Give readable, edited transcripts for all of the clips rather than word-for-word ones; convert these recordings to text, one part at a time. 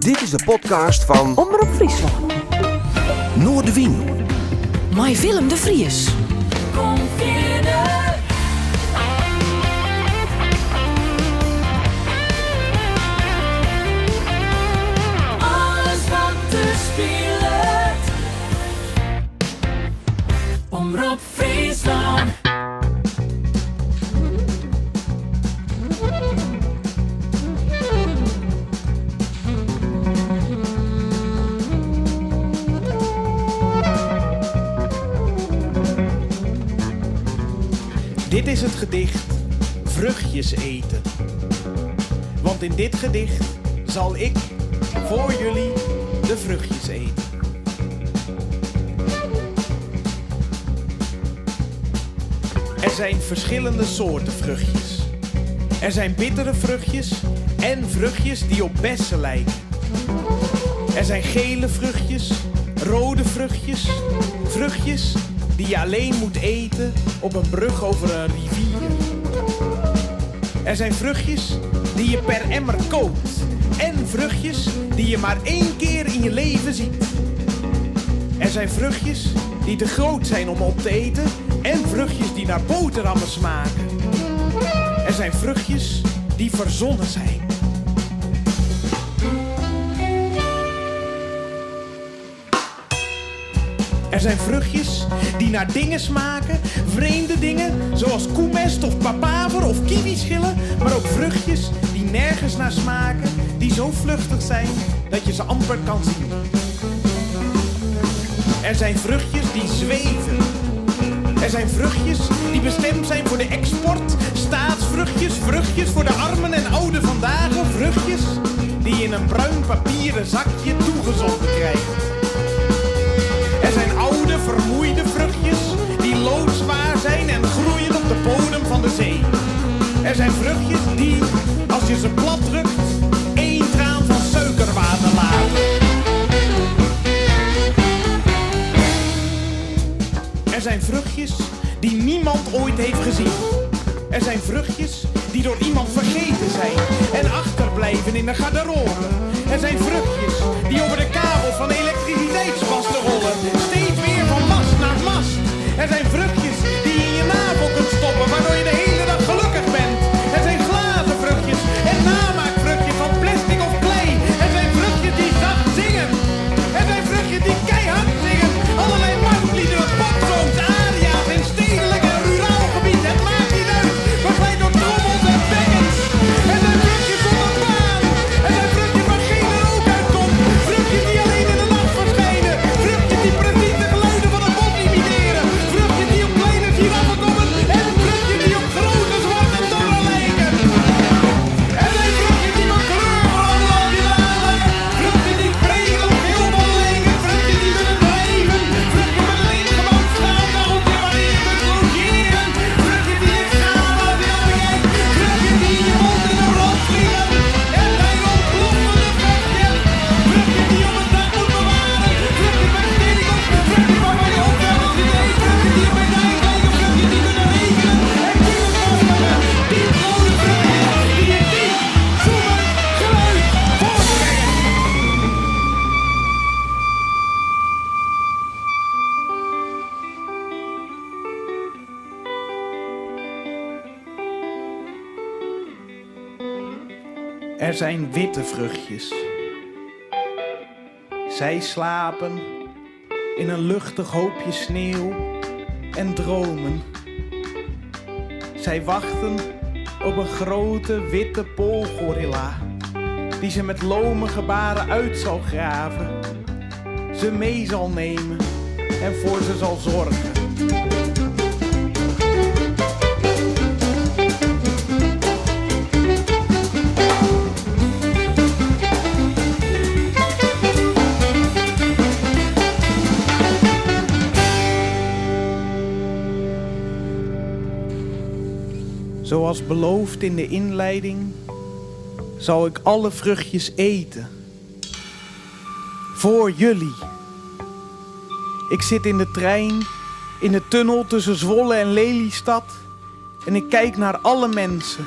Dit is de podcast fan Omrop Fryslân. Noardewyn. Mei Willem de Vries. Kom fierder. Alles wat der spilet. Omrop Fryslân. Dit is het gedicht Vruchtjes eten. Want in dit gedicht zal ik voor jullie de vruchtjes eten. Er zijn verschillende soorten vruchtjes. Er zijn bittere vruchtjes en vruchtjes die op bessen lijken. Er zijn gele vruchtjes, rode vruchtjes, vruchtjes die je alleen moet eten op een brug over een rivier. Er zijn vruchtjes die je per emmer koopt en vruchtjes die je maar één keer in je leven ziet. Er zijn vruchtjes die te groot zijn om op te eten en vruchtjes die naar boterhammen smaken. Er zijn vruchtjes die verzonnen zijn. Er zijn vruchtjes die naar dingen smaken, vreemde dingen, zoals koemest of papaver of kiwischillen, maar ook vruchtjes die nergens naar smaken, die zo vluchtig zijn dat je ze amper kan zien. Er zijn vruchtjes die zweven. Er zijn vruchtjes die bestemd zijn voor de export, staatsvruchtjes, vruchtjes voor de armen en ouden vandaag, vruchtjes die je in een bruin papieren zakje toegezonden krijgt. Er zijn oude, vermoeide vruchtjes die loodzwaar zijn en groeien op de bodem van de zee. Er zijn vruchtjes die, als je ze plat drukt, één traan van suikerwater laten. Er zijn vruchtjes die niemand ooit heeft gezien. Er zijn vruchtjes die door iemand vergeten zijn en achterblijven in de garderobe. Er zijn vruchtjes die over de kabel van elektriciteitsmasten rollen, steeds weer van mast naar mast. Er zijn vruchtjes die je in je navel kunt stoppen, waardoor je de hele dag gelukkig bent. Er zijn glazen vruchtjes en namaakvruchtjes van plastic of klei. Er zijn vruchtjes die zacht zingen. Er zijn vruchtjes die keihard zingen. Allerlei marktliederen, popsongs, aria's in stedelijk en ruraal gebied. Het maakt niet uit. Begeleid door trommels en bekkens. Er zijn vruchtjes zonder baan. Er zijn vruchtjes waar geen rook uitkomt. Vruchtjes die alleen in de nacht verschijnen. Vruchtjes die precies de geluiden van het bos imiteren. Vruchtjes die op kleine giraffen komen. En vruchtjes die op grote zwarte torren lijken. Er zijn vruchtjes die van kleur veranderen als je ze aanraakt. Vruchtjes die breed op geel van lijken. Vruchtjes die kunnen drijven. Vruchtjes met een ingebouwd schaamnageltje waarin je kunt logeren. Vruchtjes die je schamen als je naar kijkt. Vruchtjes die in je mond in de rond vliegen. Er zijn ontploffende vruchtjes. Vruchtjes die je op het dak moet bewaren. Vruchtjes met stekels. Vruchtjes waarvan je opvalt als je het eet. Vruchtjes die op medailles lijken. Vruchtjes die kunnen rekenen. En kubusvormige, dieprode vruchtjes die een diep, zoemend geluid voortbrengen. Er zijn witte vruchtjes. Zij slapen in een luchtig hoopje sneeuw en dromen. Zij wachten op een grote witte poolgorilla die ze met lome gebaren uit zal graven, ze mee zal nemen en voor ze zal zorgen. Zoals beloofd in de inleiding, zal ik alle vruchtjes eten. Voor jullie. Ik zit in de trein, in de tunnel tussen Zwolle en Lelystad en ik kijk naar alle mensen.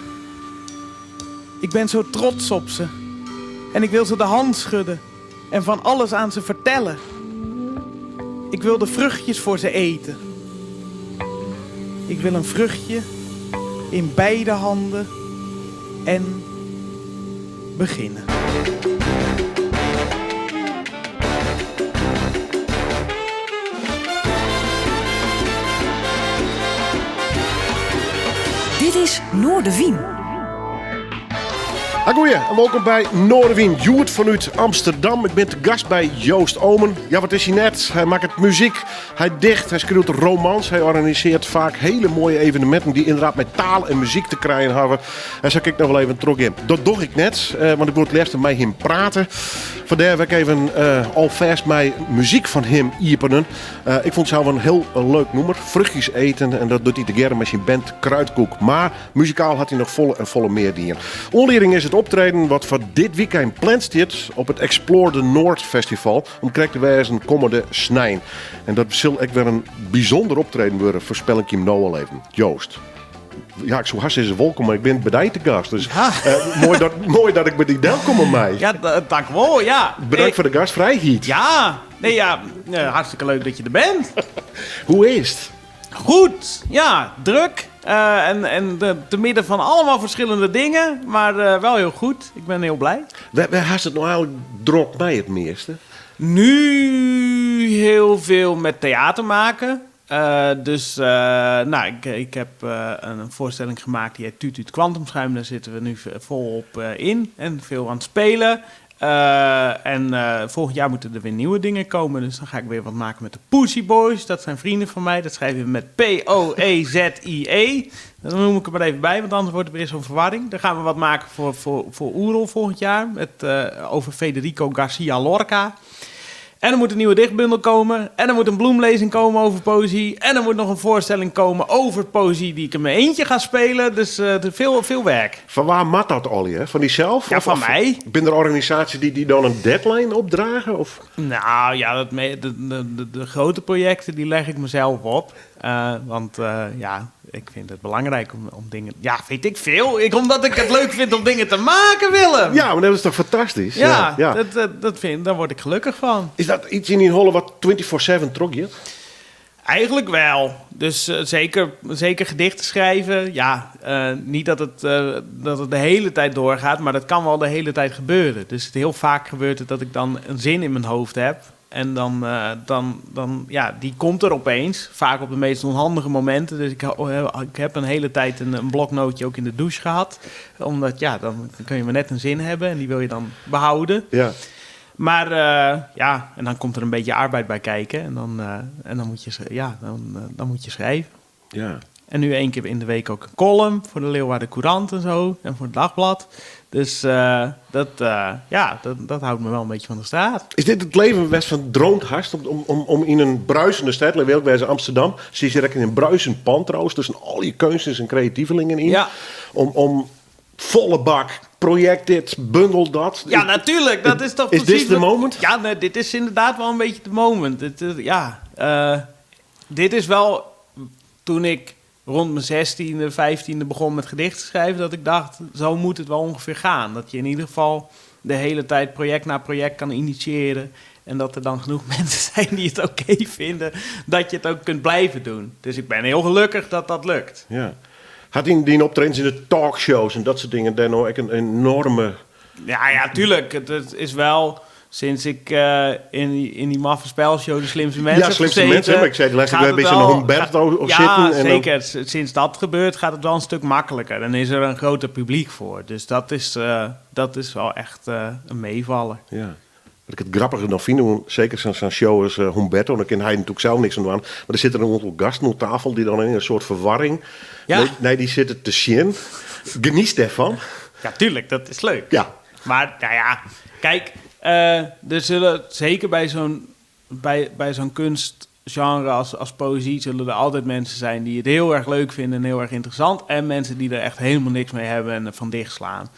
Ik ben zo trots op ze. En ik wil ze de hand schudden en van alles aan ze vertellen. Ik wil de vruchtjes voor ze eten. Ik wil een vruchtje in beide handen en beginnen. Dit is Noardewyn. Goeie en wolkom by Noardewyn. Hjoed fanút Amsterdam. Ik bin te gast by Joost Oomen. Ja, wat is hy net? Hy makket muzyk, hy dicht, hy skriuwt romans. Hy organisearret faak hiele moaie eveneminten dy't ynderdaad mei taal en muzyk te krijen hawwe. En sa kin ik noch wol even trochgean. Dat doch ik net, eh, want ik wol it leafste mei him prate. Fandêr wol ik even eh, alfêst mei muzyk fan him iepenen. Eh, ik fûn it sels in hiel leuk nûmer. Vruchtjes eten. En dat docht hy tegearre mei syn band Kruidkoek. Mar muzikaal hat hy noch folle en folle mear dien. Oanlieding is it optreden wat foar dit wykein pland stiet op it Explore the North Festival. Om krekt te wêzen kommende snein. En dat sil ek wer in bysûnder optreden wurde, foarspel ik jim no al even. Joost. Ja, ik soe hast sizze wolkom, mar ik bin by dy te gast. Dus Ja. eh, moai dat ik by dy delkomme mei. Ja, dankjewol. Ja. Bedankt foar de gastfrijheid. Ja, nee, ja, hartstikke leuk dat je der bent. Hoe is it? Goed, ja, druk. En te midden fan allegear ferskillende dingen, mar wol hiel goed. Ik bin hiel bliid. Wêr hast it no eigentlik drok mei it measte? Nu heel veel met theater maken. Dus nou, ik heb een voorstelling gemaakt die heet Tuut Tuut Kwantumschuim. Daar zitten we nu volop in en veel aan het spelen. En volgend jaar moeten er weer nieuwe dingen komen. Dus dan ga ik weer wat maken met de Poesie Boys. Dat zijn vrienden van mij. Dat schrijven we met P-O-E-Z-I-E. Dat noem ik er maar even bij, want anders wordt het weer zo'n verwarring. Dan gaan we wat maken voor Oerol volgend jaar. Over Federico Garcia Lorca. En er moet een nieuwe dichtbundel komen. En er moet een bloemlezing komen over poëzie. En er moet nog een voorstelling komen over poëzie die ik in mijn eentje ga spelen. Dus veel, veel werk. Fan wa moat dat al, hè? Fan dysels? Ja, van my. Binne der organisaasjes dy't dan in deadline opdrage? Of? Nou ja, dat me, de, de, de, de grote projecten die leg ik mezelf op. Want ja, ik vind het belangrijk om dingen... Ja, weet ik veel. Omdat ik het leuk vind om dingen te maken, Willem. Ja, maar dat is toch fantastisch? Ja, Ja, ja. Daar word ik gelukkig van. Is dat iets yn dyn holle wat 24/7 trochgiet? Eigenlijk wel. Dus zeker gedichten schrijven. Ja, niet dat het de hele tijd doorgaat, maar dat kan wel de hele tijd gebeuren. Dus heel vaak gebeurt het dat ik dan een zin in mijn hoofd heb. En dan, ja, die komt er opeens. Vaak op de meest onhandige momenten. Dus ik heb een hele tijd een bloknootje ook in de douche gehad. Omdat, ja, dan kun je maar net een zin hebben en die wil je dan behouden. Maar ja, en dan komt er een beetje arbeid bij kijken. En dan moet je schrijven. En nu 1 keer in de week ook een column voor de Leeuwarden Courant en zo. En voor het Dagblad. Dus dat houdt me wel een beetje van de straat. Is dit it libben wêr'tst fan dreamd hast? Om yn in bruisende stêd, Leeuwarden, Amsterdam. Sit hjir ek yn in bruisend pân trouwens, tusken al dy keunstners en kreativelingen yn. Om folle bak, projekt dit, bundel dat. Ja, natuerlik. Dat is toch Is dit precies de wat moment? Ja, nee, dit is inderdaad wel een beetje de moment. Dit is, ja, dit is wel toen ik rond mijn 16e, 15e begon met gedichten schrijven, dat ik dacht, zo moet het wel ongeveer gaan. Dat je in ieder geval de hele tijd project na project kan initiëren en dat er dan genoeg mensen zijn die het oké vinden dat je het ook kunt blijven doen. Dus ik ben heel gelukkig dat dat lukt. Ja. Hat dyn optredens yn de talkshows en dat soart dingen dêr no ek in enoarme... Ja, ja, tuurlijk. Het is wel... Sinds ik in die maffe spelshow De Slimste Mensen Ja, heb Slimste gezeten, Mensen, maar ik zei de laatste gaat keer een het beetje wel een Humberto Ja, zitten en dan zeker. Sinds dat gebeurt gaat het wel een stuk makkelijker. Dan is er een groter publiek voor. Dus dat is wel echt een meevaller. Ja. Wat ik it grappige noch fyn, want seker sa'n show as Humberto, dan kin hy natuerlik sels niks oan dwaan. Mar der sitte in oantal gasten oan tafel dy't dan yn in soart ferwarring. Nee, nee, dy sitte te sjen. Geniet dêrfan. Ja, tuurlijk, dat is leuk. Maar, nou ja, kijk, er zullen zeker bij zo'n kunstgenre als poëzie zullen er altijd mensen zijn die het heel erg leuk vinden en heel erg interessant. En mensen die er echt helemaal niks mee hebben en ervan dichtslaan.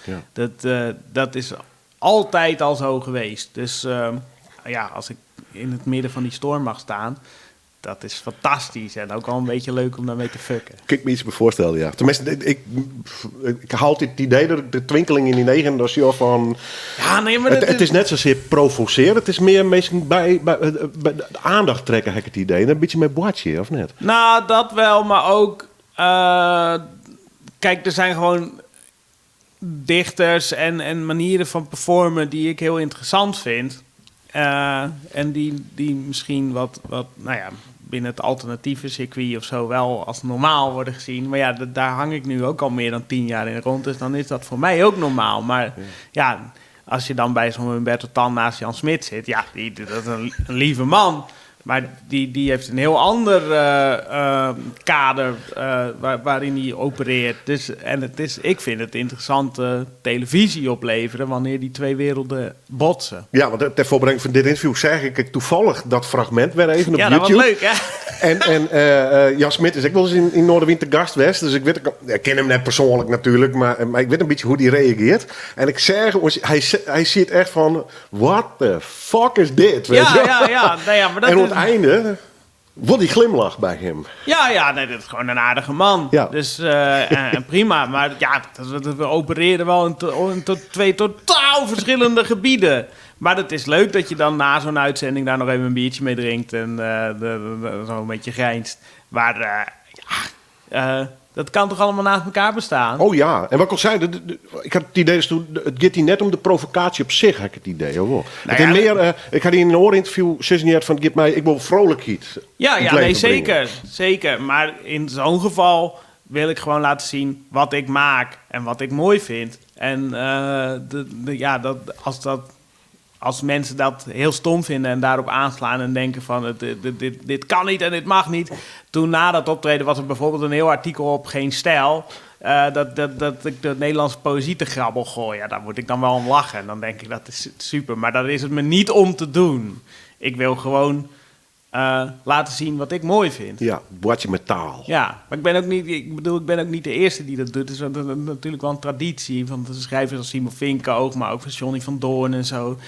Dat is altijd al zo geweest. Dus ja, als ik in het midden van die storm mag staan, dat is fantastysk en ook al in bytsje leuk om dêrmei te fucken. Kin ik my yts by foarstelle, ja. Teminsten, ik ha altyd it idee dat ik de twinkeling yn dyn eagen dan sjoch fan... Ja, nee, mar It is net sasear provosearje, it is mear minsken by de oandacht trekke, ha ik it idee. En in bytsje mei boartsje, of net? Nou, dat wel, maar ook... Kijk, er zijn gewoon dichters en manieren van performen die ik heel interessant vind. En die misschien wat, nou ja, binnen het alternatieve circuit of zo wel als normaal worden gezien. Maar ja, daar hang ik nu ook al meer dan 10 jaar in rond. Dus dan is dat voor mij ook normaal. Maar ja, als je dan bij zo'n Humberto Tan naast Jan Smit zit, ja, dat is een lieve man. Maar die heeft een heel ander kader waarin hij opereert. Dus, en ik vind het interessante televisie opleveren wanneer die twee werelden botsen. Ja, want ter voorbereiding van dit interview zeg ik toevallig dat fragment weer even op Ja, dat was YouTube. leuk, hè? En Jan Smit is ek wolris yn Noardewyn te gast west. Dus ik wit, ik ken him net persoanlik natuerlik, mar ik wit in bytsje hoe't dy reagearret. En ik seach, hy sit echt fan, what the fuck is dit? Weet je wel? Ja. Nou ja, maar dat En oan is it ein, wol dy glimlach by him. Ja, nee, dat is gewoon een aardige man. Dus en prima. Maar ja, we opereren wel in twee totaal verschillende gebieden. Maar het is leuk dat je dan na zo'n uitzending daar nog even een biertje mee drinkt en zo een beetje grijnst. Maar ja, dat kan toch allemaal naast elkaar bestaan? Oh ja, en wat ik al sei, ik ha it idee, dus toen, it giet dy net om de provokaasje op sich, ha ik it idee. Hoor. Nou Het is ja, mear, ik ha yn in oar ynterview sizzen fan, it giet my, ik wol vrolikheid yn it Ja, nee, leven bringe. zeker. Maar in zo'n geval wil ik gewoon laten zien wat ik maak en wat ik mooi vind. En ja, als mensen dat heel stom vinden en daarop aanslaan en denken van dit kan niet en dit mag niet. Toen na dat optreden was er bijvoorbeeld een heel artikel op Geen Stijl. Dat ik de Nederlandse poëzie te grabbel gooi. Ja, daar moet ik dan wel om lachen. En dan denk ik, dat is super. Maar daar is het me niet om te doen. Ik wil gewoon laten zien wat ik mooi vind. Ja, boartsje mei taal. Ja, maar ik ben ook niet, ik bedoel, ik ben ook niet de eerste die dat doet. Het is natuurlijk wel een traditie van de schrijvers als Simon Vinckeoog, maar ook van Johnny van Doorn en zo.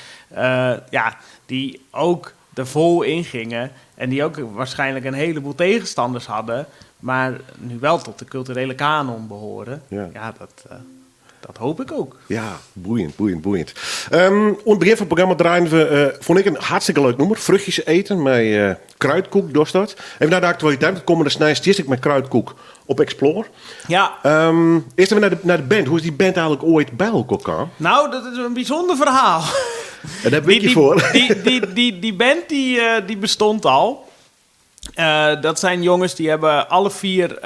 Ja, die ook er vol in gingen en die ook waarschijnlijk een heleboel tegenstanders hadden, maar nu wel tot de culturele canon behoren. Ja, dat hoop ik ook. Ja, boeiend, boeiend, boeiend. Oan it begjin fan it programma draaiden we, fûn ik in hartstikke leuk nûmer. Fruchtjes eten mei Kruidkoek, dochst dat. Even nei de aktualiteit. Want kommende snein stiest ek mei Kruidkoek op Explore. Ja. Earst even nei de band. Hoe is dy band eigenlik oait by elkoar kaam? Nou, dat is in bysûnder ferhaal. En dêr bin ik je foar. Die band die bestond al. Dat zijn jongens die hebben alle vier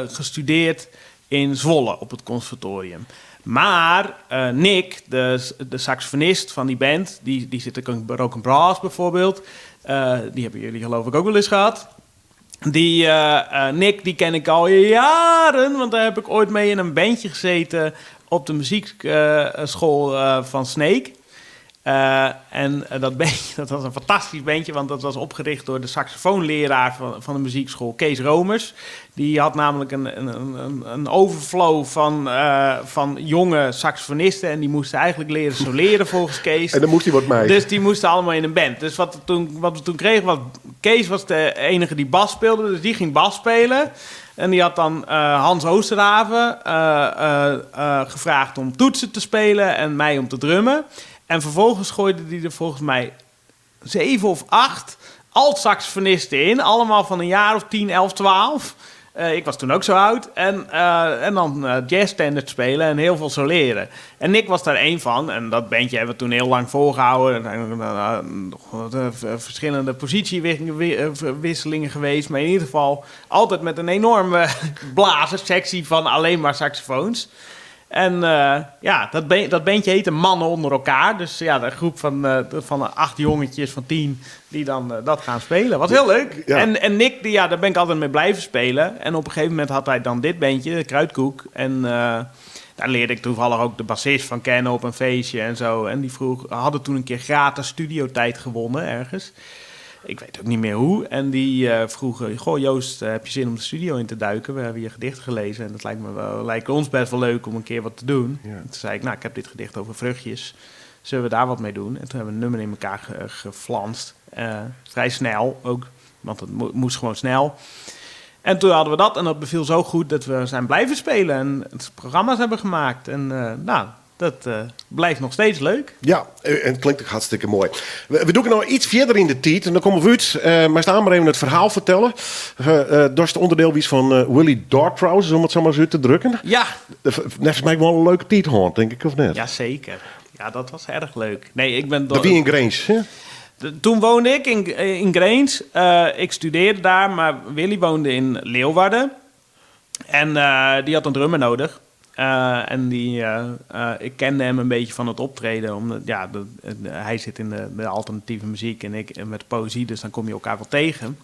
gestudeerd in Zwolle op het conservatorium. Maar Nick, de saxofonist van die band, die zit ook in Broken Brass bijvoorbeeld. Die hebben jullie geloof ik ook wel eens gehad. Die Nick, die ken ik al jaren, want daar heb ik ooit mee in een bandje gezeten op de muziekschool van Sneek. En dat bandje, dat was een fantastisch bandje, want dat was opgericht door de saxofoonleraar van de muziekschool, Kees Romers. Die had namelijk een overflow van jonge saxofonisten en die moesten eigenlijk leren soleren volgens Kees. En dan moest hij wat mee. Dus die moesten allemaal in een band. Dus wat we toen kregen was, Kees was de enige die bas speelde, dus die ging bas spelen. En die had dan Hans Oosterhaven gevraagd om toetsen te spelen en mij om te drummen. En vervolgens gooide hij er volgens mij zeven of acht alt-saxofonisten in. Allemaal van een jaar of 10, 11, 12. Ik was toen ook zo oud. En dan jazzstandards spelen en heel veel soleren. En Nick was daar één van. En dat bandje hebben we toen heel lang volgehouden. Er zijn nog wat verschillende positiewisselingen geweest. Maar in ieder geval altijd met een enorme blazerssectie van alleen maar saxofoons. En ja, dat bandje heette Mannen onder elkaar. Dus ja, de groep van acht jongetjes van 10 die dan dat gaan spelen. Was heel leuk. En Nick, die, ja, daar ben ik altijd mee blijven spelen. En op een gegeven moment had hij dan dit bandje, de Kruidkoek. En daar leerde ik toevallig ook de bassist van kennen op een feestje en zo. En die hadden toen een keer gratis studiotijd gewonnen ergens. Ik weet ook niet meer hoe. En die vroegen, goh Joost, heb je zin om de studio in te duiken? We hebben je gedicht gelezen en dat lijkt ons best wel leuk om een keer wat te doen. En toen zei ik, nou, ik heb dit gedicht over vruchtjes. Zullen we daar wat mee doen? En toen hebben we een nummer in elkaar geflanst. Vrij snel ook. Want het moest gewoon snel. En toen hadden we dat en dat beviel zo goed dat we zijn blijven spelen en het programma's hebben gemaakt. En nou, dat blijft nog steeds leuk. Ja, en het klinkt ook hartstikke mooi. We doen nog iets verder in de tijd en dan komen we uit. Maar staan maar even het verhaal vertellen. Dat is het onderdeel wie is van Willy Dark Trousers, om het zo maar eens uit te drukken. Ja. Volgens mij wel een leuke tijd, hoor, denk ik, of net? Ja, zeker. Ja, dat was erg leuk. Nee, ik ben Dat wie in Grins, hè? Toen woonde ik in Grins. Ik studeerde daar, maar Willy woonde in Leeuwarden. En die had een drummer nodig. En ik kende hem een beetje van het optreden. Omdat, ja, hij zit in de alternatieve muziek en ik met poëzie. Dus dan kom je elkaar wel tegen.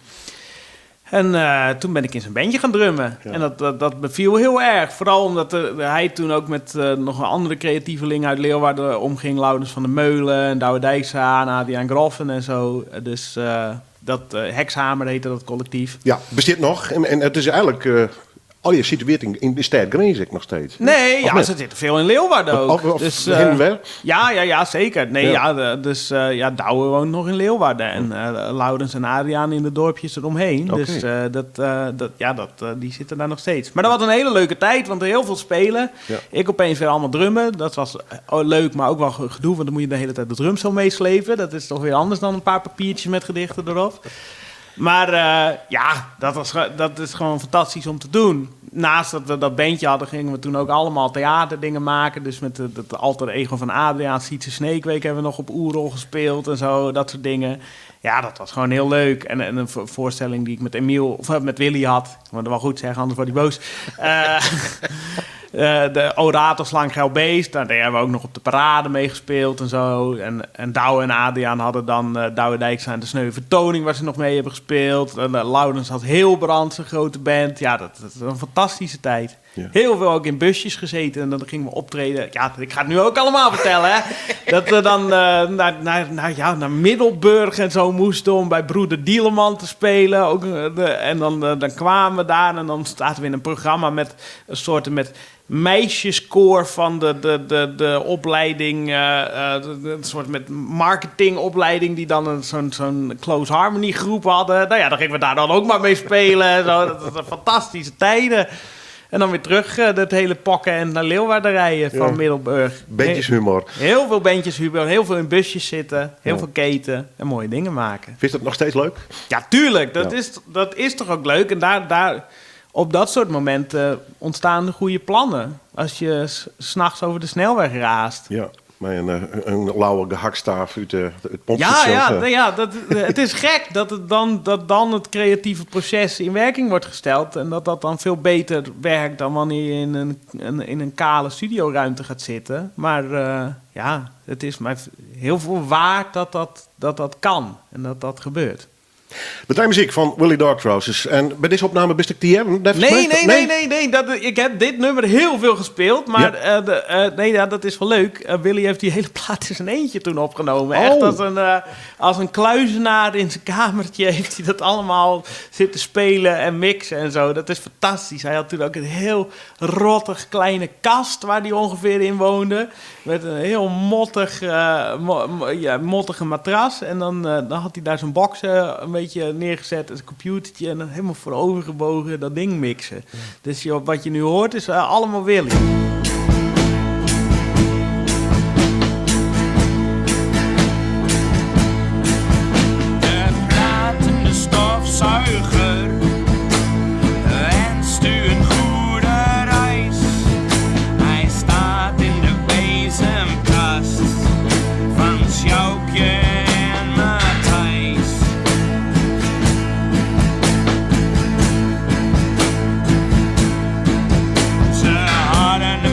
En toen ben ik in zijn bandje gaan drummen. En dat beviel heel erg. Vooral omdat hij toen ook met nog een andere creatieveling uit Leeuwarden omging. Laurens van der Meulen en Douwe Dijkstra en Adriaan Groffen en zo. Dus dat Hexhamer heette dat collectief. Ja, bestaat nog. En het is eigenlijk... Oh, je situeert in de stad Grins ik nog steeds. Nee, Of ja, net? ze zitten veel in Leeuwarden ook. Of Dus, heen en weer? Ja, ja, ja, zeker. Nee, Ja. ja, dus, ja, Douwe woont nog in Leeuwarden. En Laurens en Adriaan in de dorpjes eromheen. Dus die zitten daar nog steeds. Maar dat was een hele leuke tijd, want er heel veel spelen. Ik opeens weer allemaal drummen. Dat was leuk, maar ook wel gedoe, want dan moet je de hele tijd de drumstel meeslepen. Dat is toch weer anders dan een paar papiertjes met gedichten erop. Maar ja, dat is gewoon fantastisch om te doen. Naast dat we dat bandje hadden, gingen we toen ook allemaal theaterdingen maken. Dus met het alter ego van Adriaan, Sietse Sneekweek hebben we nog op Oerol gespeeld en zo, dat soort dingen. Ja, dat was gewoon heel leuk. En een voorstelling die ik met Emiel, of met Willy had. Ik moet het wel goed zeggen, anders wordt hij boos. De Oratorslang Geil Beest, daar hebben we ook nog op de parade mee gespeeld en zo. En Douwe en Adriaan hadden dan Douwe Dijkstra en de Sneu Vertoning, waar ze nog mee hebben gespeeld. En Laurens had heel Brand, zijn grote band. Ja, dat is een fantastische tijd. Heel veel ook in busjes gezeten en dan gingen we optreden. Ja, ik ga het nu ook allemaal vertellen, hè. Dat we dan naar Middelburg en zo moesten om bij Broeder Dieleman te spelen. En dan kwamen we daar en dan zaten we in een programma met een soort met meisjeskoor van de opleiding, een soort met marketingopleiding die dan zo'n close harmony groep hadden. Nou ja, dan gingen we daar dan ook maar mee spelen en zo. Dat was een fantastische tijden. En dan weer terug dat hele pakken en naar Leeuwarden rijden van Middelburg. Bandjeshumor. Heel veel bandjeshumor, heel veel in busjes zitten, heel veel keten en mooie dingen maken. Vind je dat nog steeds leuk? Ja, tuurlijk. Dat is toch ook leuk. En op dat soort momenten ontstaan de goede plannen. Als je 's nachts over de snelweg raast. Ja, met een lauwe gehaktstaaf uit het pompstation. Ja, ja, nee, ja, dat, het is gek dat, het dan, dat dan het creatieve proces in werking wordt gesteld. En dat dat dan veel beter werkt dan wanneer je in een kale studioruimte gaat zitten. Maar het is mij heel veel waard dat dat kan en dat dat gebeurt. De muziek van Willy Dark Trousers. En bij deze opname bist ik die hebben? Dat Nee, volgens mij nee, nee? nee, nee, nee. Ik heb dit nummer heel veel gespeeld. Maar, nee, ja, dat is wel leuk. Willy heeft die hele plaat in zijn eentje toen opgenomen. Echt als een kluizenaar in zijn kamertje heeft hij dat allemaal zitten spelen en mixen en zo. Dat is fantastisch. Hij had toen ook een heel rottig kleine kast waar hij ongeveer in woonde. Met een heel mottige matras. En dan had hij daar zijn box een beetje neergezet, een computertje en dan helemaal voorovergebogen dat ding mixen. Dus wat je nu hoort is allemaal Willy. De pratende stofzuiger wenst u een goede reis. Hij staat in de bezemkast van Sjoukje en Matthijs. Ze hadden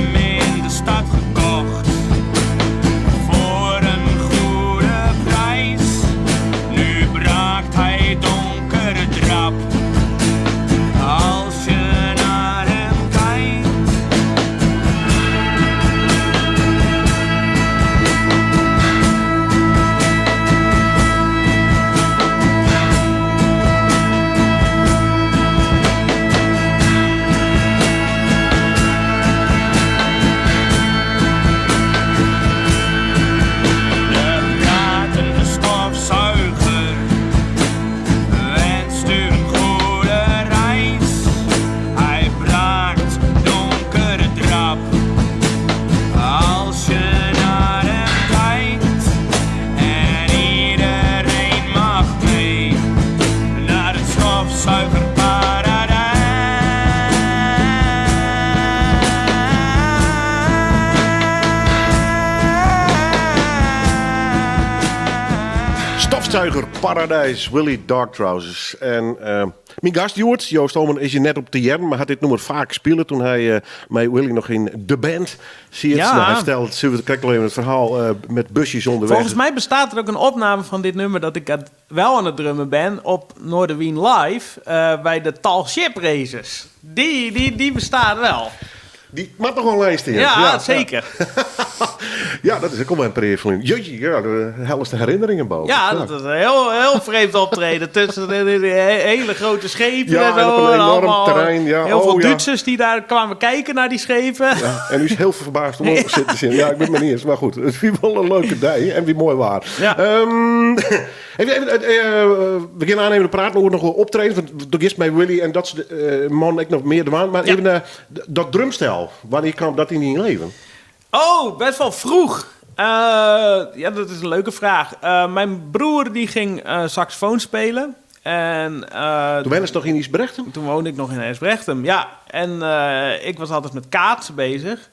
Stofzuiger Paradijs, Willie Darktrousers. En myn gast hjoed, Joost Oomen, is hjir net op te hearren, mar hat dit nûmer faak spile toen hy mei Willie noch yn de band siet. Ja. Nou, hy fertelde suver krekt al even it ferhaal met busjes ûnderweg. Volgens mij bestaat er ook een opname van dit nummer dat ik het wel aan het drummen ben op Noardewyn Live bij de Tall Ship Races. Die bestaat wel. Dy moat noch online stean. Ja, zeker. Ja, dat is ek al in pear ferlyn. Jeetje, ja, de hellest de herinneringen boven. Ja, dat is een heel, heel vreemd optreden. Tussen de hele grote schepen Ja, en en zo. op een En enorm allemaal terrein, ja. Heel veel Oh, ja. Duitsers die daar kwamen kijken naar die schepen. Ja, en u is heel verbaasd om op zitten te zien. Ja, ik ben het niet eens. Maar goed, het is wel een leuke dag en wie mooi waar. Ja. Even, we gaan aannemen te praten over nog wel optreden. Want er is bij Willy en dat soort man ik nog meer de waan. Maar Ja. even dat drumstel, wanneer kwam dat in je leven? Oh, best wel vroeg. Ja, dat is een leuke vraag. Mijn broer die ging saxofoon spelen. En Toen ben je nog in Ysbrechtum? Toen woonde ik nog in Ysbrechtum, ja. En ik was altijd met kaatsen bezig.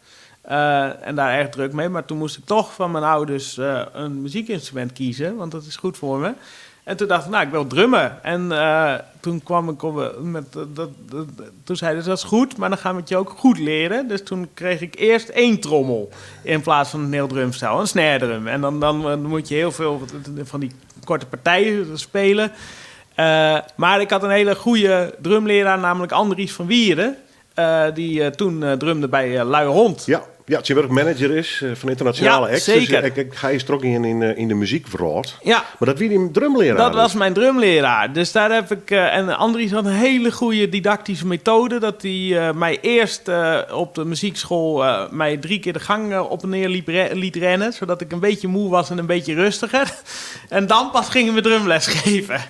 En daar erg druk mee. Maar toen moest ik toch van mijn ouders een muziekinstrument kiezen. Want dat is goed voor me. En toen dacht ik, nou, ik wil drummen. En toen kwam ik op met, dat, dat, toen zeiden ze, dat is goed, maar dan gaan we het je ook goed leren. Dus toen kreeg ik eerst 1 trommel in plaats van een heel drumstel, een snare drum. En dan moet je heel veel van die korte partijen spelen. Maar ik had een hele goede drumleraar, namelijk Andries van Wieren. Die toen drumde bij Luie Hond. Ja, ja, het is manager is van internationale Ja, acts. zeker. Dus, hij is er ook in de muziekwereld. Ja. Maar dat wie die drumleraar? Dat dus. was mijn drumleraar. Dus daar heb ik... en Andries had een hele goede didactische methode. Dat hij mij eerst op de muziekschool mij 3 keer de gang op en neer liet rennen. Zodat ik een beetje moe was en een beetje rustiger. En dan pas gingen we drumles geven.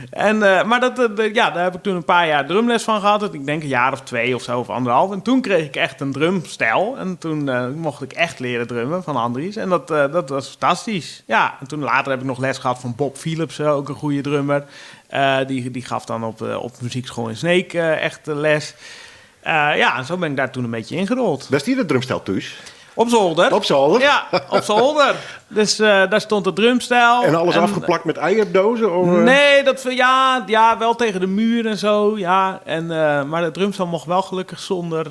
En maar dat de, ja, daar heb ik toen een paar jaar drumles van gehad. Ik denk een jaar of 2 of zo, of anderhalf. En toen kreeg ik echt een drumstijl. En toen mocht ik echt leren drummen van Andries. En dat was fantastisch. Ja, en toen later heb ik nog les gehad van Bob Philips, ook een goede drummer. Die gaf dan op muziekschool in Sneek echt les. Ja, en zo ben ik daar toen een beetje ingerold. Daar is die de drumstel thuis? Op zolder. Op zolder? Ja, op zolder. Dus daar stond de drumstel. En alles afgeplakt met eierdozen? Of? Nee, dat, ja, wel tegen de muur en zo. Ja. En, maar de drumstel mocht wel gelukkig zonder,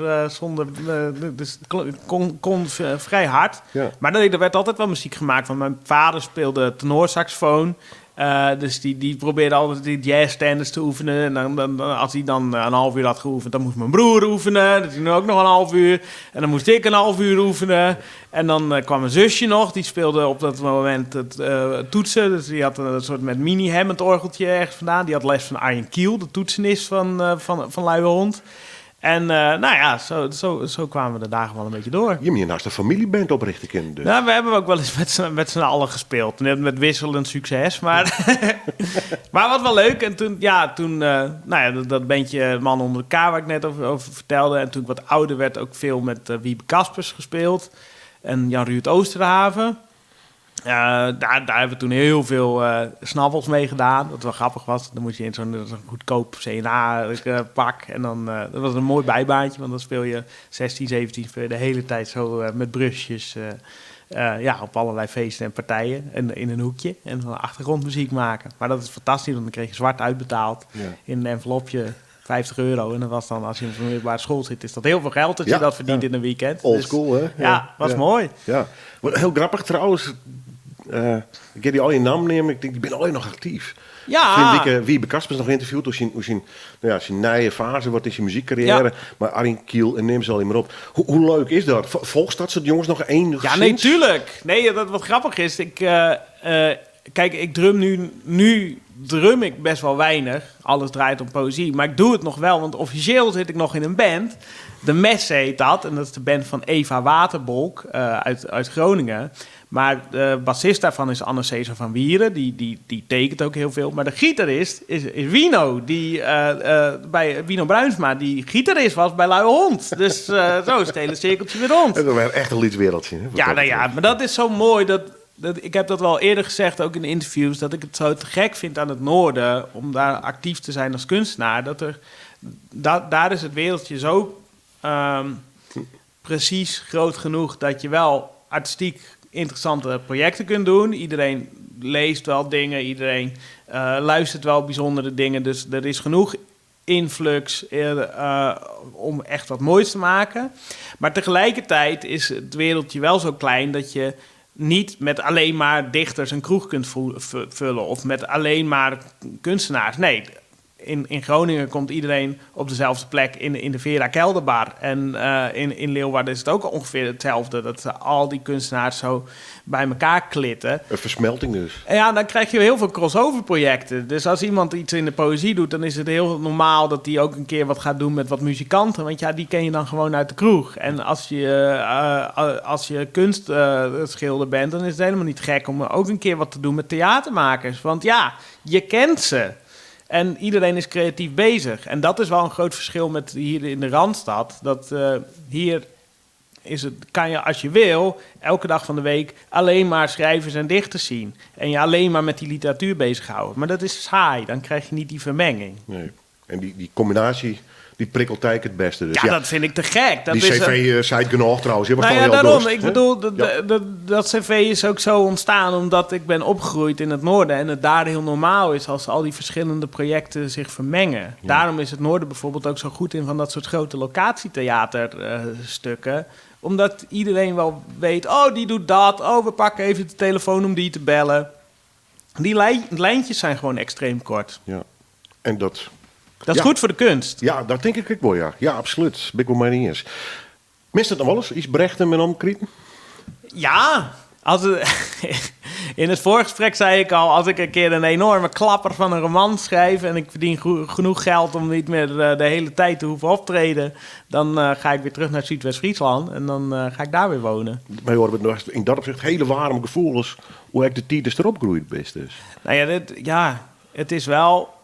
dus het kon vrij hard. Ja. Maar er werd altijd wel muziek gemaakt. Want mijn vader speelde tenorsaxofoon. Dus die probeerde altijd die jazzstandards te oefenen. En dan, als hij dan een half uur had geoefend, dan moest mijn broer oefenen. Dat ging ook nog een half uur. En dan moest ik een half uur oefenen. En dan kwam mijn zusje nog. Die speelde op dat moment het toetsen. Dus die had een soort met mini-Hammond orgeltje ergens vandaan. Die had les van Arjen Kiel, de toetsenist van Luie Hond. En zo kwamen we de dagen wel een beetje door. Je moet je naast een familieband oprichten kunnen dus. Nou, we hebben ook wel eens met z'n allen gespeeld. Net met wisselend succes, maar wat wel leuk. En toen, ja, toen, nou ja, dat bandje Man onder elkaar waar ik net over vertelde. En toen ik wat ouder werd, ook veel met Wiebe Kaspers gespeeld. En Jan Ruud Oosterhaven. Daar hebben we toen heel veel snabbels mee gedaan. Dat wel grappig was. Dan moest je in zo'n goedkoop C N A pak. En dan, dat was een mooi bijbaantje. Want dan speel je 16, 17, speel je de hele tijd zo met brusjes op allerlei feesten en partijen. En in een hoekje. En dan achtergrondmuziek maken. Maar dat is fantastisch, want dan kreeg je zwart uitbetaald. In een envelopje. 50 euro. En dat was dan, als je op een middelbare school zit, is dat heel veel geld dat je dat verdient in een weekend. Old school, hè? Ja, was mooi. Ja. Wat heel grappig trouwens. Ik heb die al in naam nemen. Ik denk, die ben alleen nog actief. Vriend Wiebe Kaspers nog geïnterviewd. Hoe zijn nieuwe fase wordt in zijn muziekcarrière. Maar Arjen Kiel en neem ze al niet meer op. Hoe leuk is dat? Volgt dat soort jongens nog enigszins? Ja, nee, tuurlijk. Nee, dat wat grappig is. Ik kijk, ik drum nu, nu drum ik best wel weinig. Alles draait om poëzie. Maar ik doe het nog wel, want officieel zit ik nog in een band. De Mes heet dat. En dat is de band van Eva Waterbolk uit Groningen. Maar de bassist daarvan is Anne Cesar van Wieren. Die tekent ook heel veel. Maar de gitarist is Wino. Die bij Wino Bruinsma, die gitarist was bij Luie Hond. Dus zo is het hele cirkeltje weer rond. Dat is echt een liedwereldje, hè, wat Ja, dat nou ja, betreft. maar dat is zo mooi. Ik heb dat wel eerder gezegd, ook in interviews, dat ik het zo te gek vind aan het noorden, om daar actief te zijn als kunstenaar. Daar is het wereldje zo precies groot genoeg dat je wel artistiek interessante projecten kunt doen. Iedereen leest wel dingen, iedereen luistert wel bijzondere dingen. Dus er is genoeg influx om echt wat moois te maken. Maar tegelijkertijd is het wereldje wel zo klein dat je niet met alleen maar dichters een kroeg kunt vullen of met alleen maar kunstenaars. Nee, in Groningen komt iedereen op dezelfde plek in de Vera Kelderbar. En in Leeuwarden is het ook ongeveer hetzelfde. Dat ze al die kunstenaars zo bij elkaar klitten. Een versmelting dus. En ja, dan krijg je heel veel crossover projecten. Dus als iemand iets in de poëzie doet, dan is het heel normaal dat die ook een keer wat gaat doen met wat muzikanten. Want ja, die ken je dan gewoon uit de kroeg. En als je kunstschilder bent, dan is het helemaal niet gek om ook een keer wat te doen met theatermakers. Want ja, je kent ze. En iedereen is creatief bezig. En dat is wel een groot verschil met hier in de Randstad. Dat hier is het, kan je als je wil, elke dag van de week alleen maar schrijvers en dichters zien. En je alleen maar met die literatuur bezighouden. Maar dat is saai, dan krijg je niet die vermenging. Nee. En die combinatie, die prikkelt eigenlijk het beste. Dus Ja, dat vind ik te gek. Dat die is cv zei het genoeg trouwens. Je was Nou ja, al heel daarom. dorst, Ik hè? bedoel, dat cv is ook zo ontstaan omdat ik ben opgegroeid in het noorden. En het daar heel normaal is als al die verschillende projecten zich vermengen. Daarom is het noorden bijvoorbeeld ook zo goed in van dat soort grote locatietheaterstukken. Omdat iedereen wel weet, oh, die doet dat. Oh, we pakken even de telefoon om die te bellen. Die lijntjes zijn gewoon extreem kort. Ja. En dat... Dat is goed voor de kunst. Ja, dat denk ik ook wel, ja. Ja, absoluut. Ben ik wel mee eens. Mist het nog wel eens? Iets Brechten en omkrieten? Ja. In het voorgesprek zei ik al, als ik een keer een enorme klapper van een roman schrijf en ik verdien genoeg geld om niet meer de hele tijd te hoeven optreden, dan ga ik weer terug naar Zuidwest-Friesland en dan ga ik daar weer wonen. Maar je hoort nog in dat opzicht hele warme gevoelens hoe ik de tijdens erop groeit best dus. Nou ja, dit, ja, het is wel...